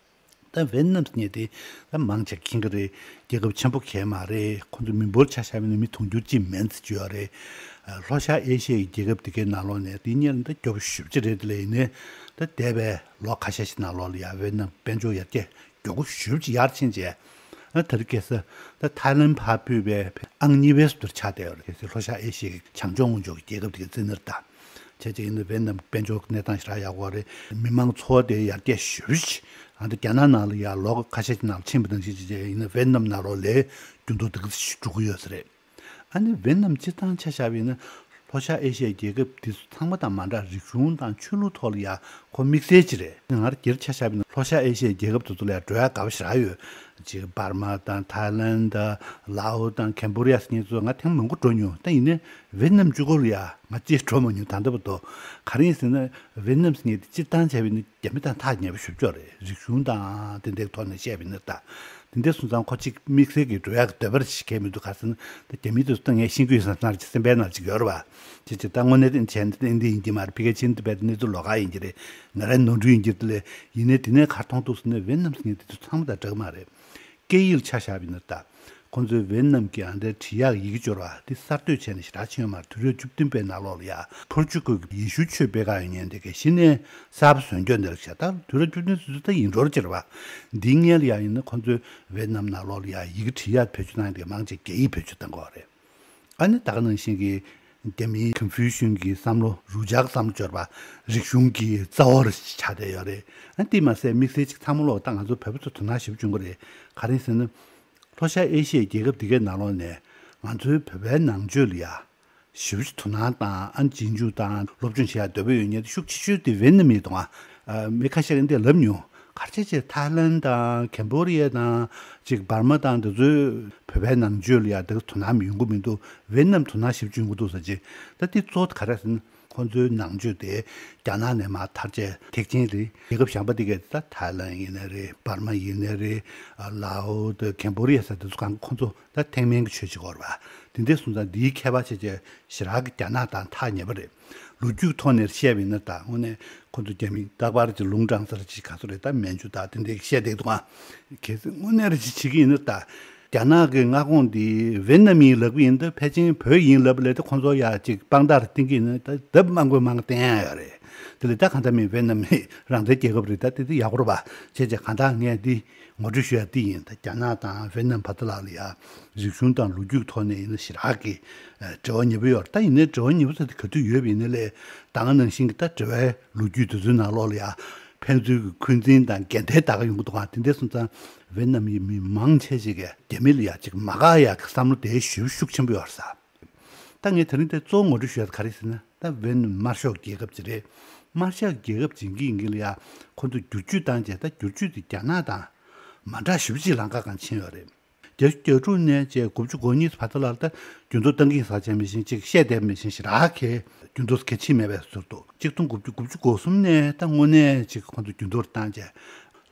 ད་ཝེ་ནམ་ཟེར་མཁན་དེ་ད་མང་ཆེ་མཁྱེན་གྱི་རེད། རྒྱལ་ཁབ་ཆེན་པོ་གང་ཡང་མ་རེད། ཁོང་ཚོ་མི་འབོར་ཆ་བཞག་པ་ཡིན་ན་མི་དུང་ཕྱུར་གཅིག་མན་ཙམ་ཅིག་ཡོད་རེད། ལྷོ་ཤར་ཨེ་ཤི་ཡའི་རྒྱལ་ཁབ་དེ་གའི་ནང་ལོགས་ནས་དེ་སྔོན་ལ་ད་མགྱོགས་པོ་ཞེ་པོ་ཅིག་རེད། དེ་ལས་ཡིན་ནའི་ད་འདས་པའི་ལོ་ཁ་ཤས་ཤིག་ནང་ལོགས་ལ་ཡ་ཝེ་ནམ་དཔལ་འབྱོར་ཡར་རྒྱས་མགྱོགས་པོ་ཞེ་པོ་ཅིག་ཡར་ཕྱིན་བྱས། ད་རེས་ཁ་སང་ད་ཐའི་ལན་ཕར་ཕུད་པའི་ཨང་གཉིས་པའི་ཟུར་ཆགས་བསྡད་ཡོད་རེད། གལ་སྲིད་ལྷོ་ཤར་ཨེ་ཤི་ཡའི་བྱང་ཕྱོགས་ངོས་ཕྱོགས་ཀྱི་རྒྱལ་ཁབ་དེ་གའི་རྩིས་ན་ད། བྱས་ཙང་ཡིན་ན་ཝེ་ནམ་དཔལ་འབྱོར་གནས་སྟངས་ཞེ་དྲག་ཡག་པོ་རེད། མི་མང་འཚོ་བ་དེ་ཡར་རྒྱས་ཞེ་པོ་ཅིག་ཨ་ད་རྒྱ་ནག་ནང་ལ་ཡ་ལོ་ཁ་ཤས་ཀྱི་ནང་ཕྱིན་པ་ནང་བཞིན་བྱས་ཙང་ཡིན་ན་ཝེ་ནམ་ནང་ལོགས་ལས་འགྱུར་ལྡོག་དེ་ག་ཚོད་ཅིག་འགྲོ་གི་ཡོད་ས་རེད། ཨ་ནི་ཝེ་ནམ་སྤྱིར་བཏང་ཆ་བཞག་པ་ཡིན་ན་ལྷོ་ཤར་ཨེ་ཤི་ཡའི་རྒྱལ་ཁབ་དེ་ཚོ་ཚང་མ་དང་མ་འདྲ་རིག་གཞུང་དང་ཆོས་ལུགས་ཐོག་ལ་ཡ་ཁོ་དམིགས་བསལ་ཅིག་རེད། ང་རང་སྒེར་ཆ་བཞག་པ་ཡིན་ན་ལྷོ་ཤར་ཨེ་ཤི་ཡའི་རྒྱལ་ཁབ་དེ་ཚོ་ལ་ཡ་འགྲོ་ཡ་དགའ་པོ་ཞེ་དྲག་ཡོད། ཅིག་འབར་མ་དང་ཐའི་ལན་དང་ལའོ་དང་ཁེམ་བྷོ་ཌི་ཡ་ཟེར་མཁན་ཚོ་ང་ཐེངས་མང་པོ་འགྲོ་མྱོང་། ད་ཡིན་ནའི་ཝེད་ནམ་གཅིག་པོ་ལ་ཡ་ང་ཅིག་འགྲོ་མ་མྱོང་། ད་ལྟ་བར་དུ། ག་རེ་ཡིན་ཟེར་ན་ཝེད་ནམ་ཟེར་མཁན་དེ་སྤྱིར་བཏང་བྱས་པ་ཡིན་ན་རྒྱ་མི་དང་ཐག་ཉེ་པོ་ཞེ་པོ་ཅིག་རེད། རིག་གཞུང་དང་དེ་འདྲའི་ཐོག་ནས་བཤད་པ་ཡིན་ན། ད་དེ་འདྲ་སོང་ཙང་ཁོ་གཅིག་དམིགས་བསལ་གྱི་འགྲོ་ཡག་གི་འདོད་པ་ཞིག་གང་ཡང་མི་འདུག། ག་རེ་ཟེར་ན་ད་རྒྱ་མི་དེ་ཚོ་ད་ངས་ཤེས་ཀྱི་ཡོད་ས་ནང་ཅིག་སེམས་པའི་ནང་ཅིག་ཡོད་རེད་པ། ཅིག་ཅིག་ད་དངོས་གནས་དེ་བྱས་ན་དེ་འདི་ཡིན་གྱི་མ་རེད། ཕ་གི་ཕྱིན་དེ་བས་གནས་ཚུལ་ལོགས་ཀ་ཡིན་གྱི་རེད། ང་རའི་ནོར་འཁྲུལ་ཡིན་གྱི་རེད། ཡིན་ནའི་དེ་ནས་ག་རེ་མཐོང་འདུག་ཟེར་ན་ཝེད་ནམ་ཟེར་མཁན་དེ་ཚོ་ཚང་མ་དང་འདྲ་གི་མ་རེད། སྐད་ཡིག་ལ་ཆ་བཞག་པ་ཡིན་ན། ད་ཁོང་ཚོའི་ཝེད་ནམ་གྱི་ཨ་འདྲའི་འབྲི་ཡག་ཡི་གེ་སྦྱོར་བ་དེ་གསར་གཏོད་བྱས་ནས་ཞེ་དྲག་ཕྱིན་ཡོད་མ་རེད། དུས་རབས་བཅུ་བདུན་པའི་ནང་ལོགས་ལ་ཡ་པོར་ཅུ་གལ་གྱི་ཡེ་ཤུའི་ཆོས་སྤེལ་ག་ཡོད་མཁན་དེ་ག་གཞི་ནས་གསར་པ་བཟོས་འགྱོ་འདི་རེད་ཤག། ད་དུས་རབས་བཅུ་བདུན་ཟེར་དུས་ད་ཡིན་འགྲོ་རེད་ཅེས་རེད་པ། འདིའི་སྔོན་ལ་ཡ་ཡིན་ན་ཁོང་ཚོའི་ཝེད་ནམ་ནང་ལོགས་ལ་ཡ་ཡི་གེ་འབྲི་ཡག་བེད་སྤྱོད་བཏང་ཡག་དེ་མང་ཆེ་རྒྱ་ཡིག་བེད་སྤྱོད་བཏང་གི་ཡོད་རེད། ཨ་ནི་ད་ག་ནང་བཞིན་གྱི་རྒྱ་མིའི་ཀོན་ཕུ་ཤིན་གྱི་བསམ་བློ། རུ་ཇག་གི་བསམ་བློ་སྦྱོར་བ། རིག་གཞུང་གི་རྩ་བ་ཆགས་བསྡད་ཡོད་རེད། ཨ་དེ་མ་ཟད་དམིགས་བསལ་ཅིག་ཚང་མ་ལོག་ད་ང་ཚོ་བོད་པ་ཚོ་དོ་སྣང་ཞེ་པོ་བྱུང་གི་རེད། ག་རེ་ཟེར་ན། ལྷོ་ཤར་ཨེ་ཤི་ཡའི་རྒྱལ་ཁབ་འདི་གའི་ནང་ལོགས་ནས་ང་ཚོའི་བོད་པའི་ནང་ཆོས་ལ་ཡ་ཞེ་པོ་ཅིག་དོ་སྣང་དང་། ཨ་རྗེས་འཇུག་དང་སློབ་སྦྱོང་བྱེད་ཡག་འདོད་པ་ཡོད་མཁན་དེ་ཤུགས་ཆེ་ཤོས་དེ་ཝེད་ནམ་ཡིན་འདུག་ཨ། མི་ཁ་ཤས་ཀྱིས་འདི་ལབ་མྱོང་། ག་རེ་བྱས་བྱས་ཐའི་ལན་དང་ཁེམ་བྷོ་ཌི་ཡ་དང་ཅིག་འབར་མ་དང་འདི་ཚོའི་བོད་པའི་ནང་ཆོས་ལ་ཡ་དེ་ག་དོ་སྣང་ཡོང་གི་མི་འདུག། ཝེད་ནམ་དོ་སྣང་ཞེ་པོ་ཅིག་ཡོང་གི་འདུག་ཟེར་བྱས། ད་དེ་གཙོ་བོ་ག་རེ་ཟེར་ན། ཁོང་ཚོའི་ནང་ཆོས་དེ་རྒྱ་ནག་ནས་མར་དར་བྱས་ཐེག་ཆེན་རེད། རྒྱལ་ཁབ་གཞན་པ་དེ་གས་ད་ཐའི་ལན་ཡིན་ནའི་རེད། འབར་མ་ཡིན་ནའི་རེད། ཨ་ལའོ་དང་ཁེམ་བྷོ་ཌི་ཡ་ཟེར་དེ་ཚོ་གང་ཁོང་ཚོ་ད་ཐེག་དམན་གྱི་ཆོས་བྱེད་ཀྱི་ཡོད་རེད་པ། དེ་འདྲ་སོང་ཙང་འདིའི་ཁྱད་པར་ཆེ་ཆེ་ཞེ་དྲག་གི་རྒྱ་ནག་དང་ཐག་ཉེ་པོ་རེད། ལོ་རྒྱུས་ཐོག་ནས་བཤད་པ་ཡིན་ན། ད་དངོས་གནས་ཁོང་ཚོ་རྒྱ་མི་རྟག་པར་གྱི་ལུང་དྲངས་ས་རེད། ཅིག་ག་ཚོད་རེད། ད་མན་ཇུ་དང་དེ་འདྲ་བཤད་བསྡད་འདུག་ཨ། གལ་སྲིད་དངོས་གནས་རེད་ཅིག་བྱེད་ཀྱི་ཡིན་ན། ད་རྒྱ་ནག་གི་མངའ་ཁོངས་འདི་ཝེད་ནམ་ཡིན་ལབ་ཀྱི་ཡིན། ད་ཕལ་ཆེར་བོད་ཡིན་ལབ་ལས་ད་ཁོང་ཚོ་ཡ་ཅིག་དཔང་རྟགས་རེ་བསྟན་གྱི་ཡིན་ན། ད་ལྡབ་མང་པོའི་མང་བསྟན་ཡ་ཡོད་རེད། དེ་ལས་ད་གང་ལྟར་མིན་ཝེད་ནམ་ནི་རང་བཙན་རྒྱལ་ཁབ་རེད། ད་དེ་དེ་ཡག་པོ་རེད་པ། བྱས་བྱས་གང་ལྟར་ངས་འདི་ངོ་སྤྲོད་ཞུ་ཡ་འདི་ཡིན། ད་རྒྱ་ནག་དང་ཝེད་ནམ་བར་དུ་ལ་ལ་ཡ་རིག་གཞུང་དང་ལོ་རྒྱུས་ཐོག་ནས་ཡིན་ན་ཞེ་དྲག་གི་ཨ་འབྲེལ་བ་ཉེ་པོ་ཡོད་རེད། ད་ཡིན་ནའི་འབྲེལ་བ་ཉེ་པོ་ཟེར་དེ་ག་དུས་ཡོད་པ་ཡིན་ནའི་ལས། ད་ག་ནང་བཞིན་གྱི་ད་འབྲེལ་བའི་ལོ་རྒྱུས་དེ་ཚོའི་ནང་ལོགས་ལ་ཡ་ཕན་ཚུན་གྱི་འཁོན་འཛིན་དང་འགལ་ཟླའི་ཟླ་ག་ཡོང་གི་འདུག་ག། དེ་འདྲ་སོང་ཙང་ཝེད་ནམ་གྱི་མི་མང་ཆེ་ཞིག་གིས་རྒྱ་མི་ལ་ཡ་ཅིག་མ་དགའ་ཡག་གི་བསམ་བློ་དེ་ཞེ་པོ་ཤུགས་ཆེན་པོ་ཡོད་རེད་ས། ད་ངས་དེ་རིང་དེ་གཙོ་བོ་ངོ་སྤྲོད་ཞུ་ཡ་ག་རེ་ཟེར་ན། ད་ཝེད་ནམ་དམར་ཤོག་རྒྱལ་ཁབ་ཅིག་རེད། དམར་ཤོག་རྒྱལ་ཁབ་ཅིག་ཡིན་གྱི་ཡིན་གྱི་ལ་ཡ་ཁོ་ཚོ་བསྒྱུར་བཅོས་བཏང་བྱས། ད་བསྒྱུར་བཅོས་དེ་རྒྱ་ནག་དང་མ་འདྲ་ཞེ་པོ་ཅིག་ལམ་ཁ་སྒང་ཕྱིན་ཡོད་རེད། བརྒྱད་ཅུ་གྱ་དྲུག་ནས་བྱས་དགུ་བཅུ་གོ་གཉིས་བར་དུ་ལ་ད་འགྱུར་ལྡོག་བཏང་གི་ཡིན་ཟེར་བྱས་མི་ཤེས། ཅིག་བཤད་བསྡད་མི་ཤེས། ཞེ་དྲག་གི་འགྱུར་ལྡོག་གལ་ཆེ་མེད་པའི་ཟུར་དུ། གཅིག་སྟོང་དགུ་བརྒྱ་དགུ་བཅུ་གོ་གསུམ་ནས་ད་དངོས་གནས་ཅིག་ཁོང་ཚོ་འགྱུར་ལྡོག་བཏང་བྱས།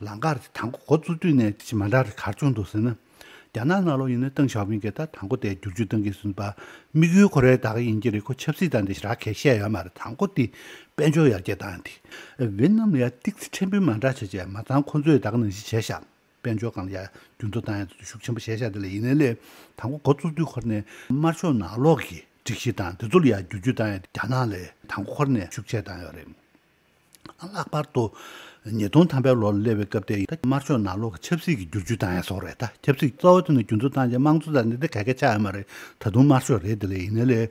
ལམ་ཁ་དེ་དང་པོ་འགོ་བཙུགས་དུས་ནས་ཅིག་མ་འདྲ་རེད། ག་རེ་བྱུང་འདུག་ཟེར་ན། རྒྱ་ནག་ནང་ལོགས་ཡིན་ན་ཏེང་ཞའོ་ཕིང་གིས་ད་དང་པོ་དེ་བསྒྱུར་བཅོས་བཏང་གི་ཟིན་པ། དམིགས་ཡུལ་ཁོ་རའི་ད་ག་ཡིན་གྱི་རེད། ཁོ་ཆབ་སྲིད་དང་དེ་ཞེ་དྲག་གས་བཤད་ཡོད་མ་རེད། དང་པོ་དེ་དཔལ་འབྱོར་ཡར་རྒྱས་བཏང་ཡ་དེ། ཝེད་ནམ་ལ་ཡ་ཏིག་ཙི་ཕྲན་བུ་མ་འདྲ་བྱས་བྱས། མ་ཚང་ཁོ་ཚོས་ད་ག་ནང་བཞིན་བྱས་ཤག། དཔལ་འབྱོར་སྒང་ལ་ཡ་འགྱུར་ལྡོག་བཏང་ཡ་དེ་ཚོ་ཤུགས་ཆེན་པོ་བྱས་ཤག། དེ་ལས་ཡིན་ནའི་ལས་དང་པོ་འགོ་བཙུགས་དུས་ཁོ་ར་ནས་དམར་ཤོག་ནང་ལོགས་ཀྱི་སྒྲིག་གཞི་དང་དེ་ཚོ་ལ་ཡ་བསྒྱུར་བཅོས་བཏང་ཡ་དེ་རྒྱ་ནག་ལས་དང་པོ་ཁོ་ར་ནས་ཤུགས་ཆེ་བཏང་ཡོད་རེད། ལྷག་པར་དུ་ཉིས་སྟོང་ཐམ་པའི་ལོར་སླེབས་པའི་སྐབས་དེ་ད་དམར་ཤོག་ནང་ལོགས་ཀྱི་ཆབ་སྲིད་ཀྱི་བསྒྱུར་བཅོས་བཏང་ཡ་སོགས་རེད། ད་ཆབ་སྲིད་རྩ་བའི་ཐོག་ནས་འགྱུར་ལྡོག་བཏང་རྗེས་དམངས་གཙོ་དང་འདི་འདྲ་ག་གེ་ཆགས་ཡོད་མ་རེད། ད་དུང་དམར་ཤོག་རེད། དེ་ལས་ཡིན་ནའི་ལས་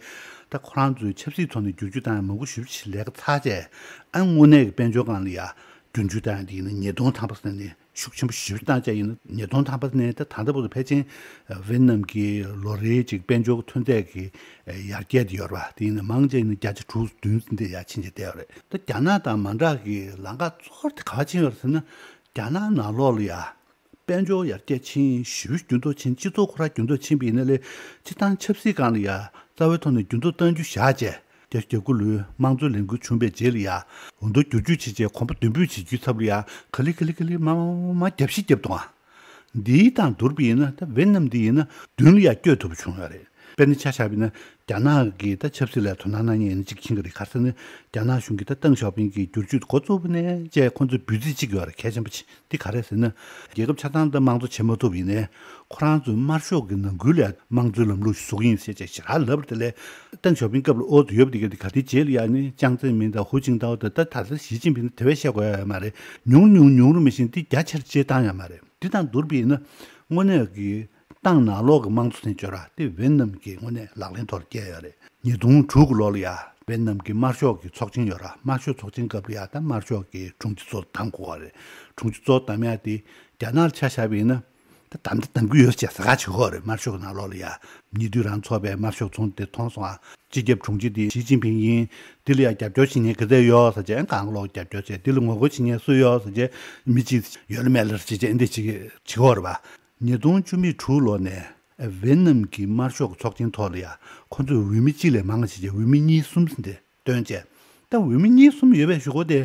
ད་ཁོ་རང་ཚོའི་ཆབ་སྲིད་ཐོག་ནས་བསྒྱུར་བཅོས་བཏང་ཡ་མང་པོ་ཞེ་པོ་ཅིག་ལས་ཀ་ཚར་རྗེས། ཨ་དངོས་གནས་ཀྱི་དཔལ་འབྱོར་སྒང་ལ་ཡ་བསྒྱུར་བཅོས་བཏང་ཡ་དེ་ཡིན་ན་ཉིས་སྟོང་ཐམ་པ་ཟེར་ནས་ཤུགས་ཆེན་པོ་ཞེ་པོ་བཏང་བྱས་ཡིན་ན། ཉིས་སྟོང་ཐམ་པ་ནས་ད་ད་ལྟ་བར་དུ་ཕལ་ཆེར་ཝེད་ནམ་གྱི་ལོ་རེའི་ཅིག་དཔལ་འབྱོར་ཐོན་རྫས་ཀྱི་ཡར་རྒྱས་དེ་ཡོད་རེད་པ། དེ་ཡིན་ན་མང་ཆེ་ཡིན་ན་བརྒྱ་ཆ་དྲུག་བདུན་ཙམ་དེ་ཡར་ཕྱིན་བྱས་བསྡད་ཡོད་རེད། ད་རྒྱ་ནག་དང་མ་འདྲ་གི་ལམ་ཁ་གཙོ་བོ་དེ་ག་པར་ཕྱིན་ཡོད་རེད་ཟེར་ན། རྒྱ་ནག་ནང་ལོགས་ལ་ཡ་དཔལ་འབྱོར་ཡར་རྒྱས་ཕྱིན། ཞེ་པོ་འགྱུར་ལྡོག་ཕྱིན། སྤྱི་ཚོགས་ཁོ་རང་འགྱུར་ལྡོག་ཕྱིན་པ་ཡིན་ན་ལས། སྤྱིར་བཏང་ཆབ་སྲིད་སྒང་ལ་ཡ་རྩ་བའི་ཐོག་ནས་འགྱུར་ལྡོག་བཏང་རྒྱུ་བཞག་བྱས། བརྒྱད་ཅུ་གྱ་དགུ་ལོའི་དམངས་གཙོའི་ལས་འགུལ་བྱུང་བའི་རྗེས་ལ་ཡ་འོས་བསྡུ་བསྒྱུར་བཅོས་བྱས་རྗེས་གོམ་པ་མདུན་སྤོས་བྱེད་རྒྱུའི་ཚབ་ལ་ཡ་ག་ལེ་ག་ལེ་ག་ལེ་མར་མར་མར་མར་རྒྱབ་བཤིག་བརྒྱབ་བཏང་བ། འདིའི་དང་བསྡུར་བ་ཡིན་ན་ད་ཝེད་ནམ་འདི་ཡིན་ན་མདུན་ལ་ཡ་བསྐྱོད་ཐུབ་པ་བྱུང་ཡོད་རེད། དཔེར་ན་ཆ་བཞག་པ་ཡིན་ན་རྒྱ་ནག་གི་ད་ཆབ་སྲིད་ལ་དོ་སྣང་གནང་མཁན་ཡིན་ན་གཅིག་མཁྱེན་གྱི་རེད། ག་རེ་ཟེར་ན་རྒྱ་ནག་གཞུང་གིས་ད་ཏེང་ཞའོ་ཕིང་གི་བསྒྱུར་བཅོས་འགོ་བཙུགས་པ་ནས་བྱས་ཁོང་ཚོའི་འབོད་ཚིག་གཅིག་ཡོད་རེད། གལ་ཆེན་པོ་ཆེ། འདི་ག་རེ་ཟེར་ན། རྒྱལ་ཁབ་ཆ་ཚང་ད་དམངས་གཙོ་བྱེད་མ་ཐུབ་ཡིན་ནའི། ཁོ་རང་ཚོའི་དམར་ཤོག་གི་ནང་ཁུལ་ལ་དམངས་གཙོའི་ལམ་ལུགས་ཤིག་བཟོ་གི་ཡིན་ཟེར་བྱས་ཞེ་དྲག་ལབ་པ་དེ་ལས། ཏེང་ཞའོ་ཕིང་སྐབས་ལ་ཨོ་ཙི་ཡོད་པ་དེ་ག་དེ་ག་དེའི་རྗེས་ལ་ཡ་ནི་ཅང་ཙེ་མིན་དང་ཧུའུ་ཅིན་ཐའོ་དང་། ད་ད་ལྟ་ཞི་ཅིན་ཕིང་དེ་བས་བཤད་དགོས་ཡ་ཡོད་མ་རེད། ཉུང་ཉུང་ཉུང་རུ་མི་ཤིང་དེ་རྒྱ་ཆེར་བཅད་བཏང་ཡ་མ་རེད། འདི་དང་བསྡུར་བ་ཡིན་ན། དངོས་གནས་ཀྱི་ཏང་ནང་ལོགས་ཀྱི་དམངས་གཙོ་ཟེར་ཅིག་ཡོད་རེད་པ། དེ་ཝེད་ནམ་གྱིས་དངོས་གནས་ལག་ལེན་ཐོག་ལ་བསྐྱལ་ཡོད་རེད། ཉིས་སྟོང་དྲུག་གི་ལོ་ལ་ཡ་ཝེད་ནམ་གྱི་དམར་ཤོག་གི་ཚོགས་ཆེན་ཡོད་རེད་པ། དམར་ཤོག་ཚོགས་ཆེན་སྐབས་ལ་ཡ་ད་དམར་ཤོག་གི་དྲུང་ཆེ་གཙོ་བོ་བདམས་དགོས་པ་རེད། དྲུང་ཆེ་གཙོ་བོ་བདམས་ཡ་དེ་རྒྱ་ནག་ལ་ཆ་བཞག་པ་ཡིན་ན། ད་བདམས་ད་བདམས་ཀྱི་ཡོད་ཅེས་ཟེར་ག་བྱེད་ཀྱི་ཡོད་རེད། དམར་ཤོག་གི་ནང་ལོགས་ལ་ཡ། ཉེ་དུས་རང་ཚོགས་པའི་དམར་ཤོག་ཚོགས་འདུ་དེ་མཐོང་སོང་ཨ། སྤྱི་ཁྱབ་དྲུང་ཆེ་དེ་ཞི་ཅིན་ཕིང་ཡིན། འདི་ལ་ཡ་རྒྱབ་སྐྱོར་བྱེད་མཁན་ག་ཚད་ཡོད་ཟེར་བྱས། གང་ལོག་རྒྱབ་སྐྱོར་བྱས། འདི་ལ་ངོ་རྒོལ་བྱེད་མཁན་སུ་ཡོད་ཟེར་བྱས། མི་གཅིག་ཡོད་ལ་མེད་ལ་བྱེད་བྱས་འདི་བྱེད་ཀྱི་བྱེད་ཀྱི་ཡོད་རེད་པ། ཉིས་སྟོང་བཅུ་མེད་དྲུག་ལོ་ནས་ཝེ་ནམ་གྱི་དམར་ཤོག་གི་ཚོགས་ཆེན་ཐོག་ལ་ཡ་ཁོ་ཚོས་འོས་མི་གཅིག་ལས་མང་བ་བྱས་རྗེས་འོས་མི་གཉིས་གསུམ་ཟིན་ཏེ་བཏོན་བྱས། ད་འོས་མི་གཉིས་གསུམ་ཡོད་པའི་གཞུག་གུ་དེ་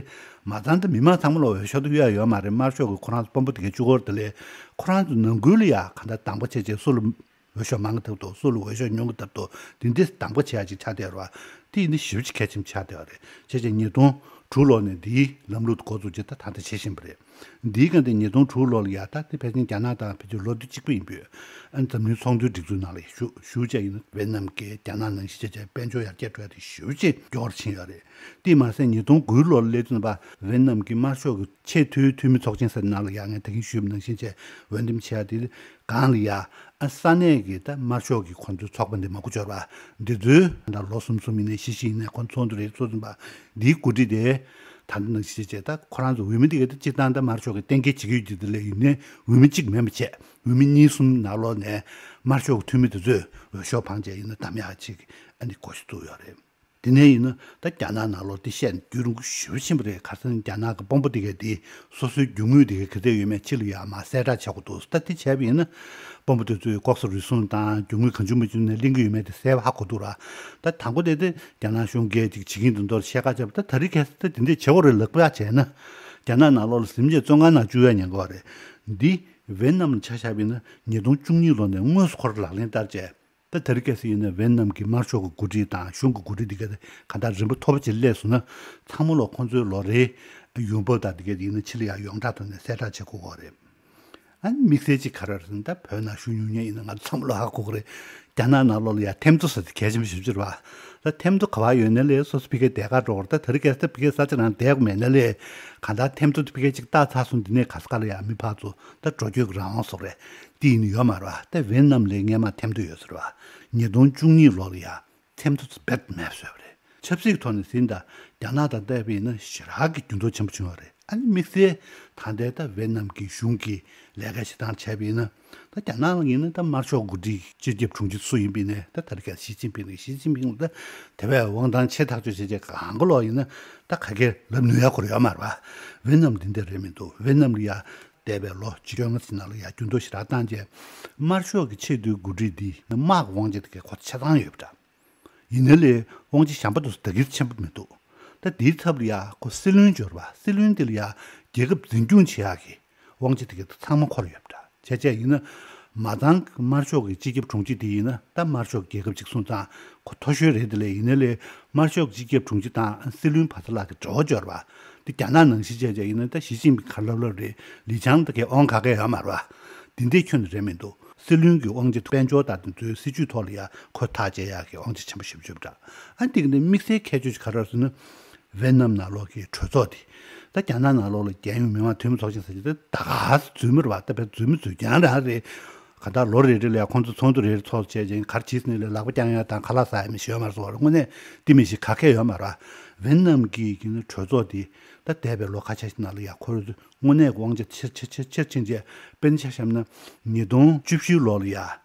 མ་ཚང་ད་མི་མང་ཚང་མ་ལ་འོས་ཤོག་ད་གཡོ་ཡ་ཡོད་མ་རེད། དམར་ཤོག་གི་ཁོ་རང་ཚོ་དཔོན་པོ་དེ་གའི་གཅིག་པོ་དེ་ལས་ཁོ་རང་ཚོ་ནང་ཁུལ་ལ་ཡ་གང་ལྟར་གདམ་ག་བྱས་བྱས་སུ་ལ་འོས་ཤོག་མང་གི་ཐབས་ཐོག་སུ་ལ་འོས་ཤོག་ཉུང་གི་ཐབས་ཐོག་དེ་འདྲས་གདམ་ག་བྱེད་ཡ་ཅིག་ཆགས་བསྡད་ཡོད་རེད་བ། དེ་ཡིན་ན་ཞེ་པོ་ཅིག་གལ་ཆེན་པོ་ཆགས་བསྡད་ཡོད་རེད། བྱས་བྱས་ཉིས་སྟོང་དྲུག་ལོ་ནས་འདིའི་ལམ་ལུགས་འགོ་བཙུགས་རྗེས་ད་ད་ལྟ་བྱེད་བཞིན་པ་རེད། འདིའི་སྒང་དེ་ཉིས་སྟོང་དྲུག་ལོ་ལ་ཡ་ད་དེ་ཕལ་ཆེར་རྒྱ་ནག་དང་ཕལ་ཆེར་ལོ་དུས་གཅིག་པ་ཡིན་པས། ཨ་ནི་འཛམ་གླིང་ཚོགས་འདུའི་སྒྲིག་འཛུགས་ནང་ལ་ཞུགས་ཞུགས་བྱས་ཡིན་ན་ཝེ་ནམ་གྱི་རྒྱ་ནག་ནང་བཞིན་བྱས་བྱས་དཔལ་འབྱོར་ཡར་རྒྱས་འགྲོ་ཡ་དེ་ཞེ་པོ་ཅིག་མགྱོགས་རུ་ཕྱིན་ཡོད་རེད། དེས་མ་ཟད་ཉིས་སྟོང་དགུ་ལོ་ལ་སླེབས་ཚུན་པ་ཝེ་ནམ་གྱི་དམར་ཤོག་གི་ཆེས་མཐོའི་འཐུས་མི་ཚོགས་ཆེན་ཟེར་ནང་ལ་ཡ་ངས་ད་གིན་ཞུས་པ་ནང་བཞིན་བྱས་འོས་འདེམས་བྱས་ཡ་དེ་སྒང་ལ་ཡ་ཨ་ས་གནས་ཀྱི་ད་དམར་ཤོག་གི་ཁོང་ཚོའི་ཚོགས་པ་འདི་མང་པོ་འབྱོར་བ་འདི་ཚོའི་ད་ལོ་གསུམ་གསུམ་ཡིན་ནའི་བཞི་བཞི་ཡིན་ནའི་ཁོང་ཚོགས་འདུ་རེ་ཚོགས་ཟིན་པ་འདིའི་འགོ་ཁྲིད་དེ་ད་ནང་བཞིན་བྱས་ད་ཁོ་རང་ཚོ་འོས་མི་འདི་ག་ད་སྤྱིར་བཏང་ད་དམར་ཤོག་གི་གཏན་འཁེལ་བྱེད་ཀྱི་ཡོད་ཀྱི་འདི་ལས་ཡིན་ནའི་འོས་མི་གཅིག་མིན་པ་བྱས་འོས་མི་གཉིས་གསུམ་ནང་ལོགས་ནས་དམར་ཤོག་གི་འཐུས་མི་དེ་ཚོས་འོས་ཤོག་འཕངས་བྱས་ཡིན་ན་གདམ་ཡག་ཅིག་ཨ་ནི་འགོ་ཤུགས་བཙུགས་ཡོད་རེད། དེ་ནས་ཡིན་ན་ད་རྒྱ་ནག་ནང་ལོགས་དེ་བཤད་ན་རྒྱུན་རིང་པོ་ཞེ་པོ་ཕྱིན་པ་རེད། ག་རེ་ཟེར་ན་རྒྱ་ནག་གི་དཔོན་པོ་དེ་གས་དེ་སོ་སོའི་རྒྱུ་དངོས་དེ་གས་ག་ཚད་ཡོད་མེད་ཕྱི་ལ་ཡར་མར་གསལ་བསྒྲགས་བྱེད་དགོས་འདུག་ད་དེ་བྱས་པ་ཡིན་ན་དཔོན་པོ་དེ་ཚོས་ལྐོག་ཟ་རུལ་སུངས་དང་རྒྱུ་དངོས་གང་བྱུང་མང་བྱུང་ནས་ལེན་གྱི་ཡོད་མེད་དེ་གསལ་པོ་ཧ་གོ་འདུག་ར། ད་དང་པོ་དེ་དེ་རྒྱ་ནག་གཞུང་གིས་ཅིག་བྱེད་ཀྱིན་འདུག་མདོར་བཤད་ཁ་བྱས་པ་ད་ད་རེས་ཁ་སང་ད་དེ་འདྲས་བྱེད་དགོས་རེད་ལབ་པ་བྱས་ན་རྒྱ་ནག་ནང་ལོགས་ལ་ཟིན་བྱས་བཙོན་ཁང་ནང་བཅུག་ཡ་ཉེན་ཁ་རེད། འདི་ཝེ་ནམ་ལ་ཆ་བཞག་པ་ཡིན་ན་ཉིས་སྟོང་བཅུ་གཉིས་ལོ་ནས་དངོས་སུ་ཁོ་རང་ལག་ལེན་བསྟར་བྱས། ད་དེ་རིང་ཁ་སང་ཡིན་ན་ཝེ་ནམ་གྱི་དམར་ཤོག་གི་འགོ་ཁྲིད་དང་གཞུང་གི་འགོ་ཁྲིད་འདི་ག་ག་འདྲ་རིམ་པ་མཐོ་པོ་ཅིག་སླེབས་སོང་ན་ཚང་མ་ལོ་ཁོང་ཚོའི་ལོ་རེའི་ཡོང་འབབ་དང་འདི་ག་ཡིན་ན་ཕྱི་ལ་ཡང་ཡོངས་གྲགས་ཐོག་ནས་གསལ་བསྒྲགས་བྱེད་དགོས་ཀྱི་རེད། ཨ་ནི་དམིགས་བསལ་ཅིག་ག་རེ་རེད་ཟེར་ན་ད་བོད་ནང་བཞུགས་མྱོང་མཁན་ཡིན་ན་ང་ཚོ་ཚང་མ་ལོ་ཧ་གོ་གི་རེད། རྒྱ་ནག་ནང་ལོགས་ལ་ཡང་འཐེམ་ཐོ་ཟེར་དེ་གལ་ཆེན་པོ་ཞེ་པོ་ཅིག་རེད་བ། ད་འཐེམ་ཐོ་ག་བ་ཡོད་ན་ལས་སོ་སོ་ཕ་གིར་བསྡད་ག་འགྲོ་གི་རེད། ད་དེ་རིང་ཁ་སང་ད་ཕ་གིར་ས་ཆ་རང་བསྡད་དགོས་མེད་ན་ལས་གང་ལྟར་འཐེམ་ཐོ་དེ་ཕ་གིར་ཅིག་བཏགས་ཚར་སོང་འདི་ནས་ག་ས་ག་ལ་ཡང་མི་ཕར་ཚུར་ད་འགྲོ་སྐྱོད་ཀྱི་རང་དབང་སོགས་རེད། དེ་ཡིན་ནི་ཡོད་མ་རེད་བ། ད་ཝེ་ནམ་ལ་སྔས་མ་འཐེམ་ཐོ་ཡོད་ཟེར་བ། ཉིས་སྟོང་བཅུ་གཉིས་ལོ་ལ་ཡ་འཐེམ་ཐོ་རྦད་མེད་པ་བཟོས་པ་རེད། ཆབ་སྲིད་ཐོག་ནས་ཟིན་ད་རྒྱ་ནག་དང་བལྟས་པ་ཡིན་ན་ཞེ་དྲག་གི་འགྱུར་ལྡོག་ཆེན་པོ་བྱུང་བ་རེད། ཨ་ནི་དམིགས་བསལ་ད་ལྟའི་ད་ཝེ་ནམ་གྱི་གཞུང་གི་ལས་ཀ་བྱེད་སྟངས་བྱས་པ་ཡིན་ན་ད་རྒྱ་ནག་ཡིན་ན་ད་དམར་ཤོག་འགོ་ཁྲིད་སྤྱི་ཁྱབ་དྲུང་ཆེ་སུ་ཡིན་པ་ཡིན་ནའི་ད་ད་རེས་ཀྱི་ཞི་ཅིན་ཕིང་རེད། ཞི་ཅིན་ཕིང་ད་དེ་བས་དབང་ཐང་ཆེ་ཐག་ཆོད་བྱས་བྱས་གང་ག་ལོག་ཡིན་ན་ད་ག་གེ་ལབ་ནུས་ཡ་ཁོ་ར་ཡོད་མ་རེད་བ། ཝེ་ནམ་འདི་འདྲ་རེད་མི་འདུག་ཝེ་ནམ་ལ་ཡ་འདས་པའི་ལོ་བཅོ་ལྔ་ཙམ་ནང་ལ་ཡ་འགྱུར་ལྡོག་ཞེ་དྲག་བཏང་རྗེས་དམར་ཤོག་གི་ཆེས་མཐོའི་འགོ་ཁྲིད་འདི་དམག་གི་དབང་ཆ་དེ་གའི་ཁོ་ཆ་ཚང་ཡོད་པ་འདྲ། ཡིན་ན་ལས་དབང་ཆ་གཞན་པ་དེ་ཚོ་ད་གིར་ཆེན་པོ་མི་འདུག་ད་དེའི་ཚབ་ལ་ཡ་ཁོ་སྲིད་བློན་འབྱོར་བ། སྲིད་བློན་དེ་ལ་ཡ་རྒྱལ་ཁབ་འཛིན་སྐྱོང་བྱེད་ཡག་གི་དབང་ཆ་དེ་གའི་ཚང་མ་ཁོ་ལ་ཡོད་པ་འདྲ། བྱས་བྱས་ཡིན་ན་མ་ཚང་གི་དམར་ཤོག་གི་སྤྱི་ཁྱབ་དྲུང་ཆེ་དེ་ཡིན་ན་ད་དམར་ཤོག་རྒྱལ་ཁབ་ཅིག་སོང་ཙང་ཁོ་མཐོ་ཤོས་རེད། དེ་ལས་ཡིན་ན་ལས་དམར་ཤོག་གི་སྤྱི་ཁྱབ་དྲུང་ཆེ་དང་སྲིད་བློན་བར་ཐག་ལ་གི་འབྲེལ་བ་འབྱོར་བ། དེ་རྒྱ་ནག་ནང་བཞིན་བྱས་བྱས་ཡིན་ན་ད་ཞི་ཅིན་ཕིང་ག་ལབ་ལབ་རེད། ལི་ཆང་ད་གའི་དབང་ག་གེ་ཡོད་མ་རེད་བ། དེ་འདྲའི་ཁྱོན་ནས་རེད་མི་འདུག་སྲིད་བློན་གྱི་དབང་ཆ་དཔལ་འབྱོར་དང་དེ་ཚོའི་སྲིད་ཇུས་ཐོག་ལ་ཡང་ཁོ་ཐག་བཅད་ཡག་གི་དབང་ཆ་ཆེན་པོ་ཞེ་པོ་ཅིག་ཡོད་པ་འདྲ། ཨ་འདི་གི་ནི་དམིགས་བསལ་ཁྱད་ཆོས་ཅིག་ག་རེ་རེད་ཟེར་ན། ཝེ་ནམ་ནང་ལོགས་ཀྱི་གྲོས་ཚོགས་དེ། ད་རྒྱ་ནག་ནང་ལོགས་ལ་རྒྱལ་ཡོངས་མི་དམངས་འཐུས་མི་ཚོགས་ཆེན་ཟེར་གྱི་དེ་ད་ག་སེ་འཛུལ་མི་རེད་བ། ད་བས་འཛུལ་མི་འཛུལ་རྐྱང་རང་རེད། ག་ད་ལོ་རེ་རེ་ལ་ཡང་ཁོང་ཚོ་ཚོགས་འདུ་རེ་རེ་ཚོགས་བྱས་ཅིང་ག་རེ་བྱས་ནས་ལས་ལག་པ་བརྐྱང་ཡ་དང་ཁ་ལག་ཟ་ཡ་མི་ཤེས་ཡོད་མ་རེད་སོ། དངོས་གནས་དེ་མི་ཤེས་ག་གེ་ཡོད་མ་རེད། ཝེ་ནམ་གྱི་གི་ནི་གྲོས་ཚོགས་དེ་ད་འདས་པའི་ལོ་ཁ་ཤས་ཤིག་ནང་ལ་ཡང་ཁོ་རང་ཚོ་དངོས་གནས་དབང་ཆ་ཆེར་ཆེར་ཆེར་ཆེར་ཕྱིན་རྗེས་དཔེར་ན་ཆ་བཞག་ན་ཉིས་སྟོང་བཅུ་བཞི་ལོ་ལ་ཡ་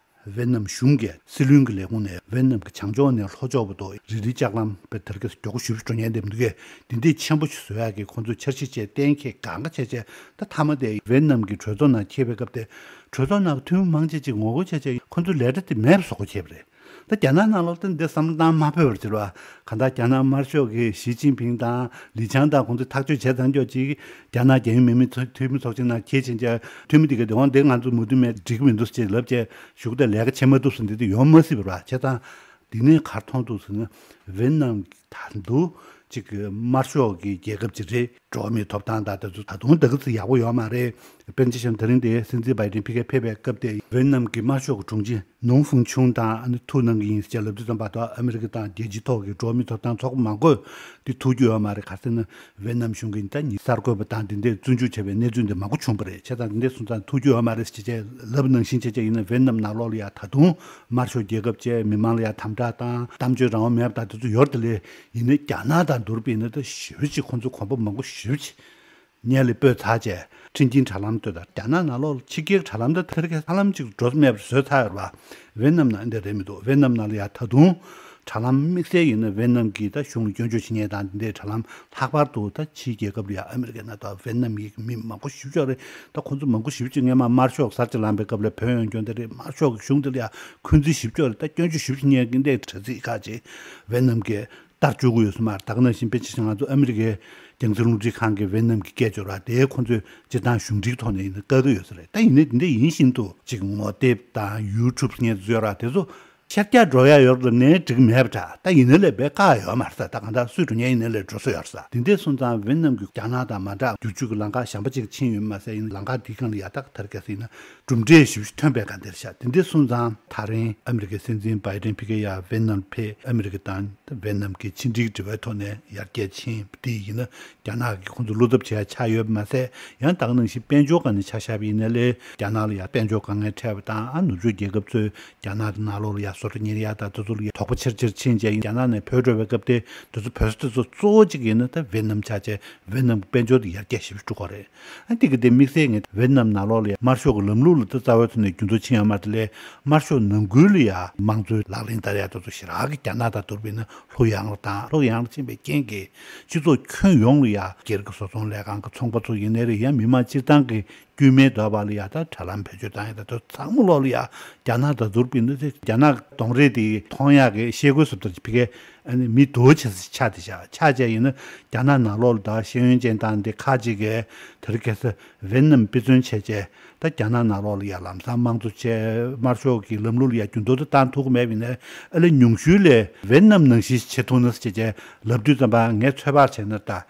ཝེ་ནམ་གཞུང་གི་སྲིད་བློན་གྱི་ལས་ཁུངས་ནས་ཝེ་ནམ་གྱི་བྱང་ཕྱོགས་ནས་ལྷོ་ཕྱོགས་བར་དུ་རི་ལི་ལྕགས་ལམ་དཔེ་དར་རྒྱས་མགྱོགས་པོ་ཞེ་པོ་འགྲོ་ཉན་འདེབས་འདུག་གས། འདི་འདྲའི་ཆེན་པོ་ཞིག་བཟོ་ཡག་གི་ཁོང་ཚོས་འཆར་གཞི་བཅས་གཏན་འཁེལ་གང་ག་བྱས་བྱས། ད་མཐའ་མ་དེ་ཝེ་ནམ་གྱི་གྲོས་ཚོགས་ནང་འཁེལ་བའི་སྐབས་དེ་གྲོས་ཚོགས་ནང་གི་འཐུས་མི་མང་ཆེ་ཅིག་ངོ་རྒོལ་བྱས་བྱས་ཁོང་ཚོའི་ལས་གྲྭ་དེ་མེད་པ་བཟོ་དགོས་བྱས་པ་རེད། ད་རྒྱ་ནག་ནང་ལོགས་ད་འདི་བསམ་བློ་བཏང་མ་ཕོད་པར་གྱུར་བ། གང་ལྟར་རྒྱ་ནག་དམར་ཤོག་གིས་ཞི་ཅིན་ཕིང་དང་ལི་ཆང་དང་ཁོང་ཚོས་ཐག་གཅོད་བྱས་ཙང་ཀྱོག་ཅིག་རྒྱ་ནག་རྒྱལ་ཡོངས་མི་མི་ཚོ་འཐུས་མི་ཚོགས་ཆེན་ནང་འཁྱེར་ཕྱིན་བྱས་འཐུས་མི་འདི་ག་དེ་དབང་འདི་ང་ཚོ་མོས་མཐུན་མེད་འགྲིག་གི་མི་འདུག་ཅེས་ལབ་བྱས་གཞུག་དེ་ལས་ཀ་བྱེད་མ་ཐུབ་ཟིན་འདི་དེ་ཡོང་མ་སྲིད་པ་རེད་བ། བྱས་ཙང་འདི་ནས་ག་རེ་མཐོང་འདུག་ཟེར་ན་ཝེ་ནམ་ད་དུང་ཅིག་དམར་ཤོག་གི་རྒྱལ་ཁབ་ཅིག་རེད། འགྲོ་བ་མིའི་ཐོབ་ཐང་དང་དེ་ཚོ་ད་དུང་ད་ག་ཚོད་ཡག་པོ་ཡོད་མ་རེད། དཔེར་ན་ཆ་བཞག་ན་དེ་རིང་དེ་སྲིད་འཛིན་བྷའི་ཌེན་ཕ་གིར་ཕེབས་པའི་སྐབས་དེ་ཝེ་ནམ་གྱི་དམར་ཤོག་གི་དྲུང་ཆེ་ནོང་ཧྥུང་ཆུང་དང་ཨ་ནི་ཐུག་གནང་གི་ཡིན་ཟེར་ལབ་དུས་ཙམ་པ་དང་ཨ་མི་རི་ཀ་དང་རྒྱལ་སྤྱིའི་ཐོག་གི་འགྲོ་བ་མིའི་ཐོབ་ཐང་ཚོགས་པ་མང་པོས་དེ་ཐུག་རྒྱུ་ཡོད་མ་རེད། ག་རེ་ཟེར་ན་ཝེ་ནམ་གཞུང་གིས་ད་ནི་གསར་འགོད་པ་དང་དེ་འདྲས་བཙོན་འཇུག་བྱས་པའི་གནས་ཚུལ་འདི་མང་པོ་བྱུང་བ་རེད། བྱས་ཙང་དེ་འདྲས་སོང་ཙང་ཐུག་རྒྱུ་ཡོད་མ་རེད་ཟེར་བྱས་ལབ་ནང་བཞིན་བྱས་བྱས་ཡིན་ན་ཝེ་ནམ་ནང་ལོགས་ལ་ཡ་ད་དུང་དམར་ཤོག་རྒྱལ་ཁབ་བཅས་མི་མང་ལ་ཡ་དམ་དྲག་དང་གཏམ་བརྗོད་རང་དབང་མེད་པ་དང་དེ་ཚོ་ཡོད་རེད་དེ་ལས་ཡིན་ནའི་རྒྱ་ནག་དང་བསྡུར་བ་ཡིན་ན་ད་ཞེ་པོ་ཅིག་ཁོང་ཚོ་གོམ་པ་མང་པོ་ཞེ་པོ་ཅིག་སྔོན་ལ་སྤོས་ཚར་བྱས་ཁྲིམས་མཐུན་དྲ་ལམ་བཏོད་དང་རྒྱ་ནག་ནང་ལོགས་ལ་ཕྱི་རྒྱལ་དྲ་ལམ་དང་ཐད་ཀའི་ཧ་ལམ་ཅིག་འགྲོ་ས་མེད་པར་བཟོས་ཚར་ཡོད་རེད་བ། ཝེ་ནམ་ནང་འདི་རེད་མི་འདུག་ཝེ་ནམ་ནང་ལ་ཡ་ད་དུང་ དྲ་ལམ་དམིགས་བསལ་ཡིན་ན་ཝེ་ནམ་གྱི་ད་གཞུང་ལ་སྐྱོན་བརྗོད་བྱེད་མཁན་དང་འདི་འདྲའི་དྲ་ལམ་ལྷག་པར་དུ་ད་ཕྱིའི་རྒྱལ་ཁབ་ལ་ཡང་ཨ་མི་རི་ཀའི་ནང་དུ་ཝེ་ནམ་གྱི་མི་མང་པོ་ཞེ་པོ་ཅིག་ཡོད་རེད། ད་ཁོང་ཚོ་མང་པོ་ཞེ་པོ་ཅིག་སྔས་མ་དམར་ཤོག་གསར་བརྗེ་ལངས་པའི་སྐབས་ལ་བོད་ཡོང་སྐྱོན་དེ་རེད། དམར་ཤོག་གི་གཞུང་དེ་ལ་ཡང་འཁོན་འཛིན་ཞེ་པོ་ཅིག་ཡོད་རེད། ད་སྐྱོན་བརྗོད་ཞེ་པོ་ཅིག་བྱེད་མཁན་འདི་འདྲའི་དྲ་ཚིགས་ཁག་ཅིག་ཝེ་ནམ་གྱི་ལྟར་བཅུག་གི་ཡོད་ས་མ་རེད། ད་ག་ནང་བཞིན་དཔེ་ཆ་བཞག་ན་ང་ཚོ་ཨ་མི་རི་ཀའི་རྒྱལ་འཛིན་རླུང་འཕྲིན་ཁང་གི་ཝེ་ནམ་གྱི་སྐད་ཅོར་བ་དེ་ཁོང་ཚོས་སྤྱིར་བཏང་གཞུང་འབྲེལ་ཐོག་ནས་ཡིན་ན་བཀག་གི་ཡོད་ས་རེད། ད་ཡིན་ནའི་དེ་འདྲ་ཡིན་བཞིན་དུ་ཅིག་ངོ་དེབ་དང་ཡུ་ཊུབ་སྙན་བཟོས་ར་དེ་ཚོ་ཤར་རྒྱག་འགྲོ་ཡ་ཡོད་རེད་ལབ་ནའི་འགྲིག་མེད་པ་འདྲ། ད་ཡིན་ནའི་ལས་བས་བཀག་ཡོད་མ་རེད། ད་གང་ལྟར་སུས་འགྲོ་མཁན་ཡིན་ནའི་ལས་འགྲོ་ས་ཡོད་རེད། དེ་འདྲ་སོང་ཙང་ཝེ་ནམ་གྱི་རྒྱ་ནག་དང་མ་འདྲ་བསྒྱུར་བཅོས་ཀྱི་ལམ་ཁ་གཞན་པ་ཅིག་ཕྱིན་ཡོད་མ་ཟད་ཡིན་ལམ་ཁ་འདིའི་སྒང་ལ་ཡ་ད་ཐར་ག་ཟེར་ཡིན་ན་གྲུབ་འབྲས་ཞིག་ཐོན་པའི་སྒང་དེར་ཤག་དེ་འདྲ་སོང་ཙང་ད་རིང་ཨ་མི་རི་ཀའི་སྲིད་འཛིན་བྷའི་ཌེན་ཕ་གི་ཡ་ཝེ་ནམ་ཕེབས། ཨ་མི་རི་ཀ་དང་ཝེ་ནམ་གྱི་ཕྱི་འབྲེལ་འབྲེལ་བའི་ཐོག་ནས་ཡར་རྒྱས་ཕྱིན། དེ་ཡིན་ན་རྒྱ་ནག་གིས་ཁོང་ཚོ་བློ་འཚབ་བྱེད་ཡ་ཆགས་ཡོད་པ་མ་ཟད། ཡང་ད་ག་ནང་བཞིན་དཔལ་འབྱོར་སྒང་ནས་ཆ་བཞག་པ་ཡིན་ན་ལས་རྒྱ་ནག་ལ་ཡ་དཔལ་འབྱོར་དཀའ་ངལ་འཕྲད་པ་དང་ཨ་ནུབ་ཕྱོགས་རྒྱལ་ཁབ་ཚོས་རྒྱ་ནག་གི་ནང་ལོགས་ལ་ཡ་བཟོ་གྲྭ་གཉེར་ཡ་དང་དེ་ཚོ་ལ་ཡ་དོགས་པ་ཆེར་ཆེར་ཕྱིན་བྱས་རྒྱ་ནག་ནས་བྲོས་འགྲོ་བའི་སྐབས་དེ་དེ་ཚོ་བྲོས་ས་དེ་ཚོ་གཙོ་བོ་གཅིག་ཡིན་ན་ད་ཝེ་ནམ་ཆགས་བྱས་ཝེ་ནམ་དཔལ་འབྱོར་དེ་ཡར་རྒྱས་ཞེ་པོ་འགྲོ་གི་རེད། ཨ་འདི་གི་དེ་དམིགས་བསལ་ངས་ཝེ་ནམ་ནང་ལོགས་ལ་ཡ་དམར་ཤོག་གི་ལམ་ལུགས་ལ་ད་རྩ་བའི་ཐོག་ནས་འགྱུར་ལྡོག་ཕྱིན་ཡོད་མ་རེད་དེ་ལས་དམར་ཤོག་ནང་ཁུལ་ལ་ཡ་དམངས་གཙོའི་ལག་ལེན་བསྟར་ཡ་དེ་ཚོ་ཞེ་དྲག་གི་རྒྱ་ནག་དང་བསྡུར་བ་ཡིན་ན་ལྷོད་ཡངས་ལ་དང་ལྷོད་ཡངས་ལ་ཕྱིན་པའི་རྐྱེན་གྱིས་སྤྱི་ཚོགས་ཁྱོན་ཡོངས་ལ་ཡ་སྒེར་གྱི་བཟོ་ཚོང་ལས་ཁང་གི་ཚོང་པ་ཚོ་ཡིན་ནའི་རེད། ཡང་མི་མང་སྤྱིར་བཏང་གི་དཀྱུས་མའི་འདོད་པ་ལ་ཡ་ད་དྲ་ལམ་བེད་སྤྱོད་བཏང་ཡ་ད་དེ་ཚང་མ་ལོག་ལ་ཡ་རྒྱ་ནག་དང་བསྡུར་བ་ཡིན་ན་དེ་རྒྱ་ནག་གདོང་རས་དེ་མཐོང་ཡག་གི་ཤེལ་སྒོ་བཟོ་ལྟར་ཕ་གིའི་ཨ་ནི་མི་དུ་བ་ཆེ་ས་ཆགས་བསྡད་ཤག་ཆགས་བྱས་ཡིན་ན་རྒྱ་ནག་ནང་ལོགས་ལ་ད་ཤེས་ཡོན་ཅན་དང་འདི་ཁག་ཅིག་གིས་དེ་རིང་ཁ་སང་ཝེ་ནམ་དཔེ་མཚོན་བྱས་བྱས་ད་རྒྱ་ནག་ནང་ལོགས་ལ་ཡ་ལམ་སང་དམངས་གཙོ་བྱས་དམར་ཤོག་གི་ལམ་ལུགས་ལ་ཡ་འགྱུར་ལྡོག་དེ་བཏང་ཐུབ་ཀྱི་མེད་པ་ཡིན་ན་ཨ་ལས་ཉུང་ཤོས་ལས་ཝེ་ནམ་ནང་བཞིན་བྱེད་ཐུབ་ན་ཟེར་བྱས་བྱས་ལབ་དུས་ཙམ་པ་ངས་ཚོད་དཔག་བྱས་ན་ད་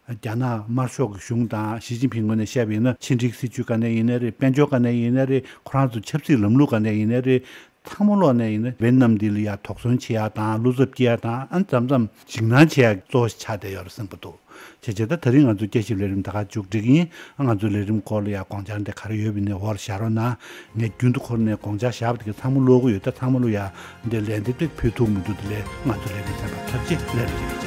རྒྱ་ནག་དམར་ཤོག་གི་གཞུང་དང་ཞི་ཅིན་ཕིང་ངོས་ནས་བཤད་པ་ཡིན་ན་ཕྱི་འབྲེལ་སྲིད་ཇུས་སྒང་ནས་ཡིན་ནའི་རེད། དཔལ་འབྱོར་སྒང་ནས་ཡིན་ནའི་རེད། ཁོ་རང་ཚོ་ཆབ་སྲིད་ལམ་ལུགས་སྒང་ནས་ཡིན་ནའི་རེད། ཚང་མ་ལོག་ནས་ཡིན་ན་ཝེ་ནམ་འདི་ལ་ཡ་དོགས་ཟོན་བྱེད་ཡ་དང་བློ་འཚབ་སྐྱེ་ཡ་དང་ཨ་མཚམས་མཚམས་འཇིགས་སྣང་བྱེད་ཡ་གཙོ་བོ་ཆགས་བསྡད་ཡོད་རེད་བསམ་གྱི་འདུག་བྱས་བྱས་ད་དེ་རིང་ང་ཚོའི་དཔྱད་ཞིབ་ལས་རིམ་ད་ག་མཇུག་སྒྲིལ་གྱི་ཡིན། ཨ་ང་ཚོའི་ལས་རིམ་སྐོར་ལ་ཡ་དགོངས་འཆར་འདི་ག་རེ་ཡོད་པ་ཡིན་ནའི་འོག་ལ་བཞག་རོགས་གནང་། ངས་རྒྱུན་དུ་འཁོར་ནས་དགོངས་འཆར་བཞག་པ་དེ་ག་ཚང་མ་ཀློག་གི་ཡོད། ད་ཚང་མ་ལོ་ཡ་འདི་ལན་འདེབས་དེ་ཕུལ་ཐུབ་མི་འདུག་དེ་ལས་ང་ཚོའི་ལས་རིམ་གསན་པར་ཐུགས་རྗེ་ཆེ། ལས་རིམ་རྗེས་མའི་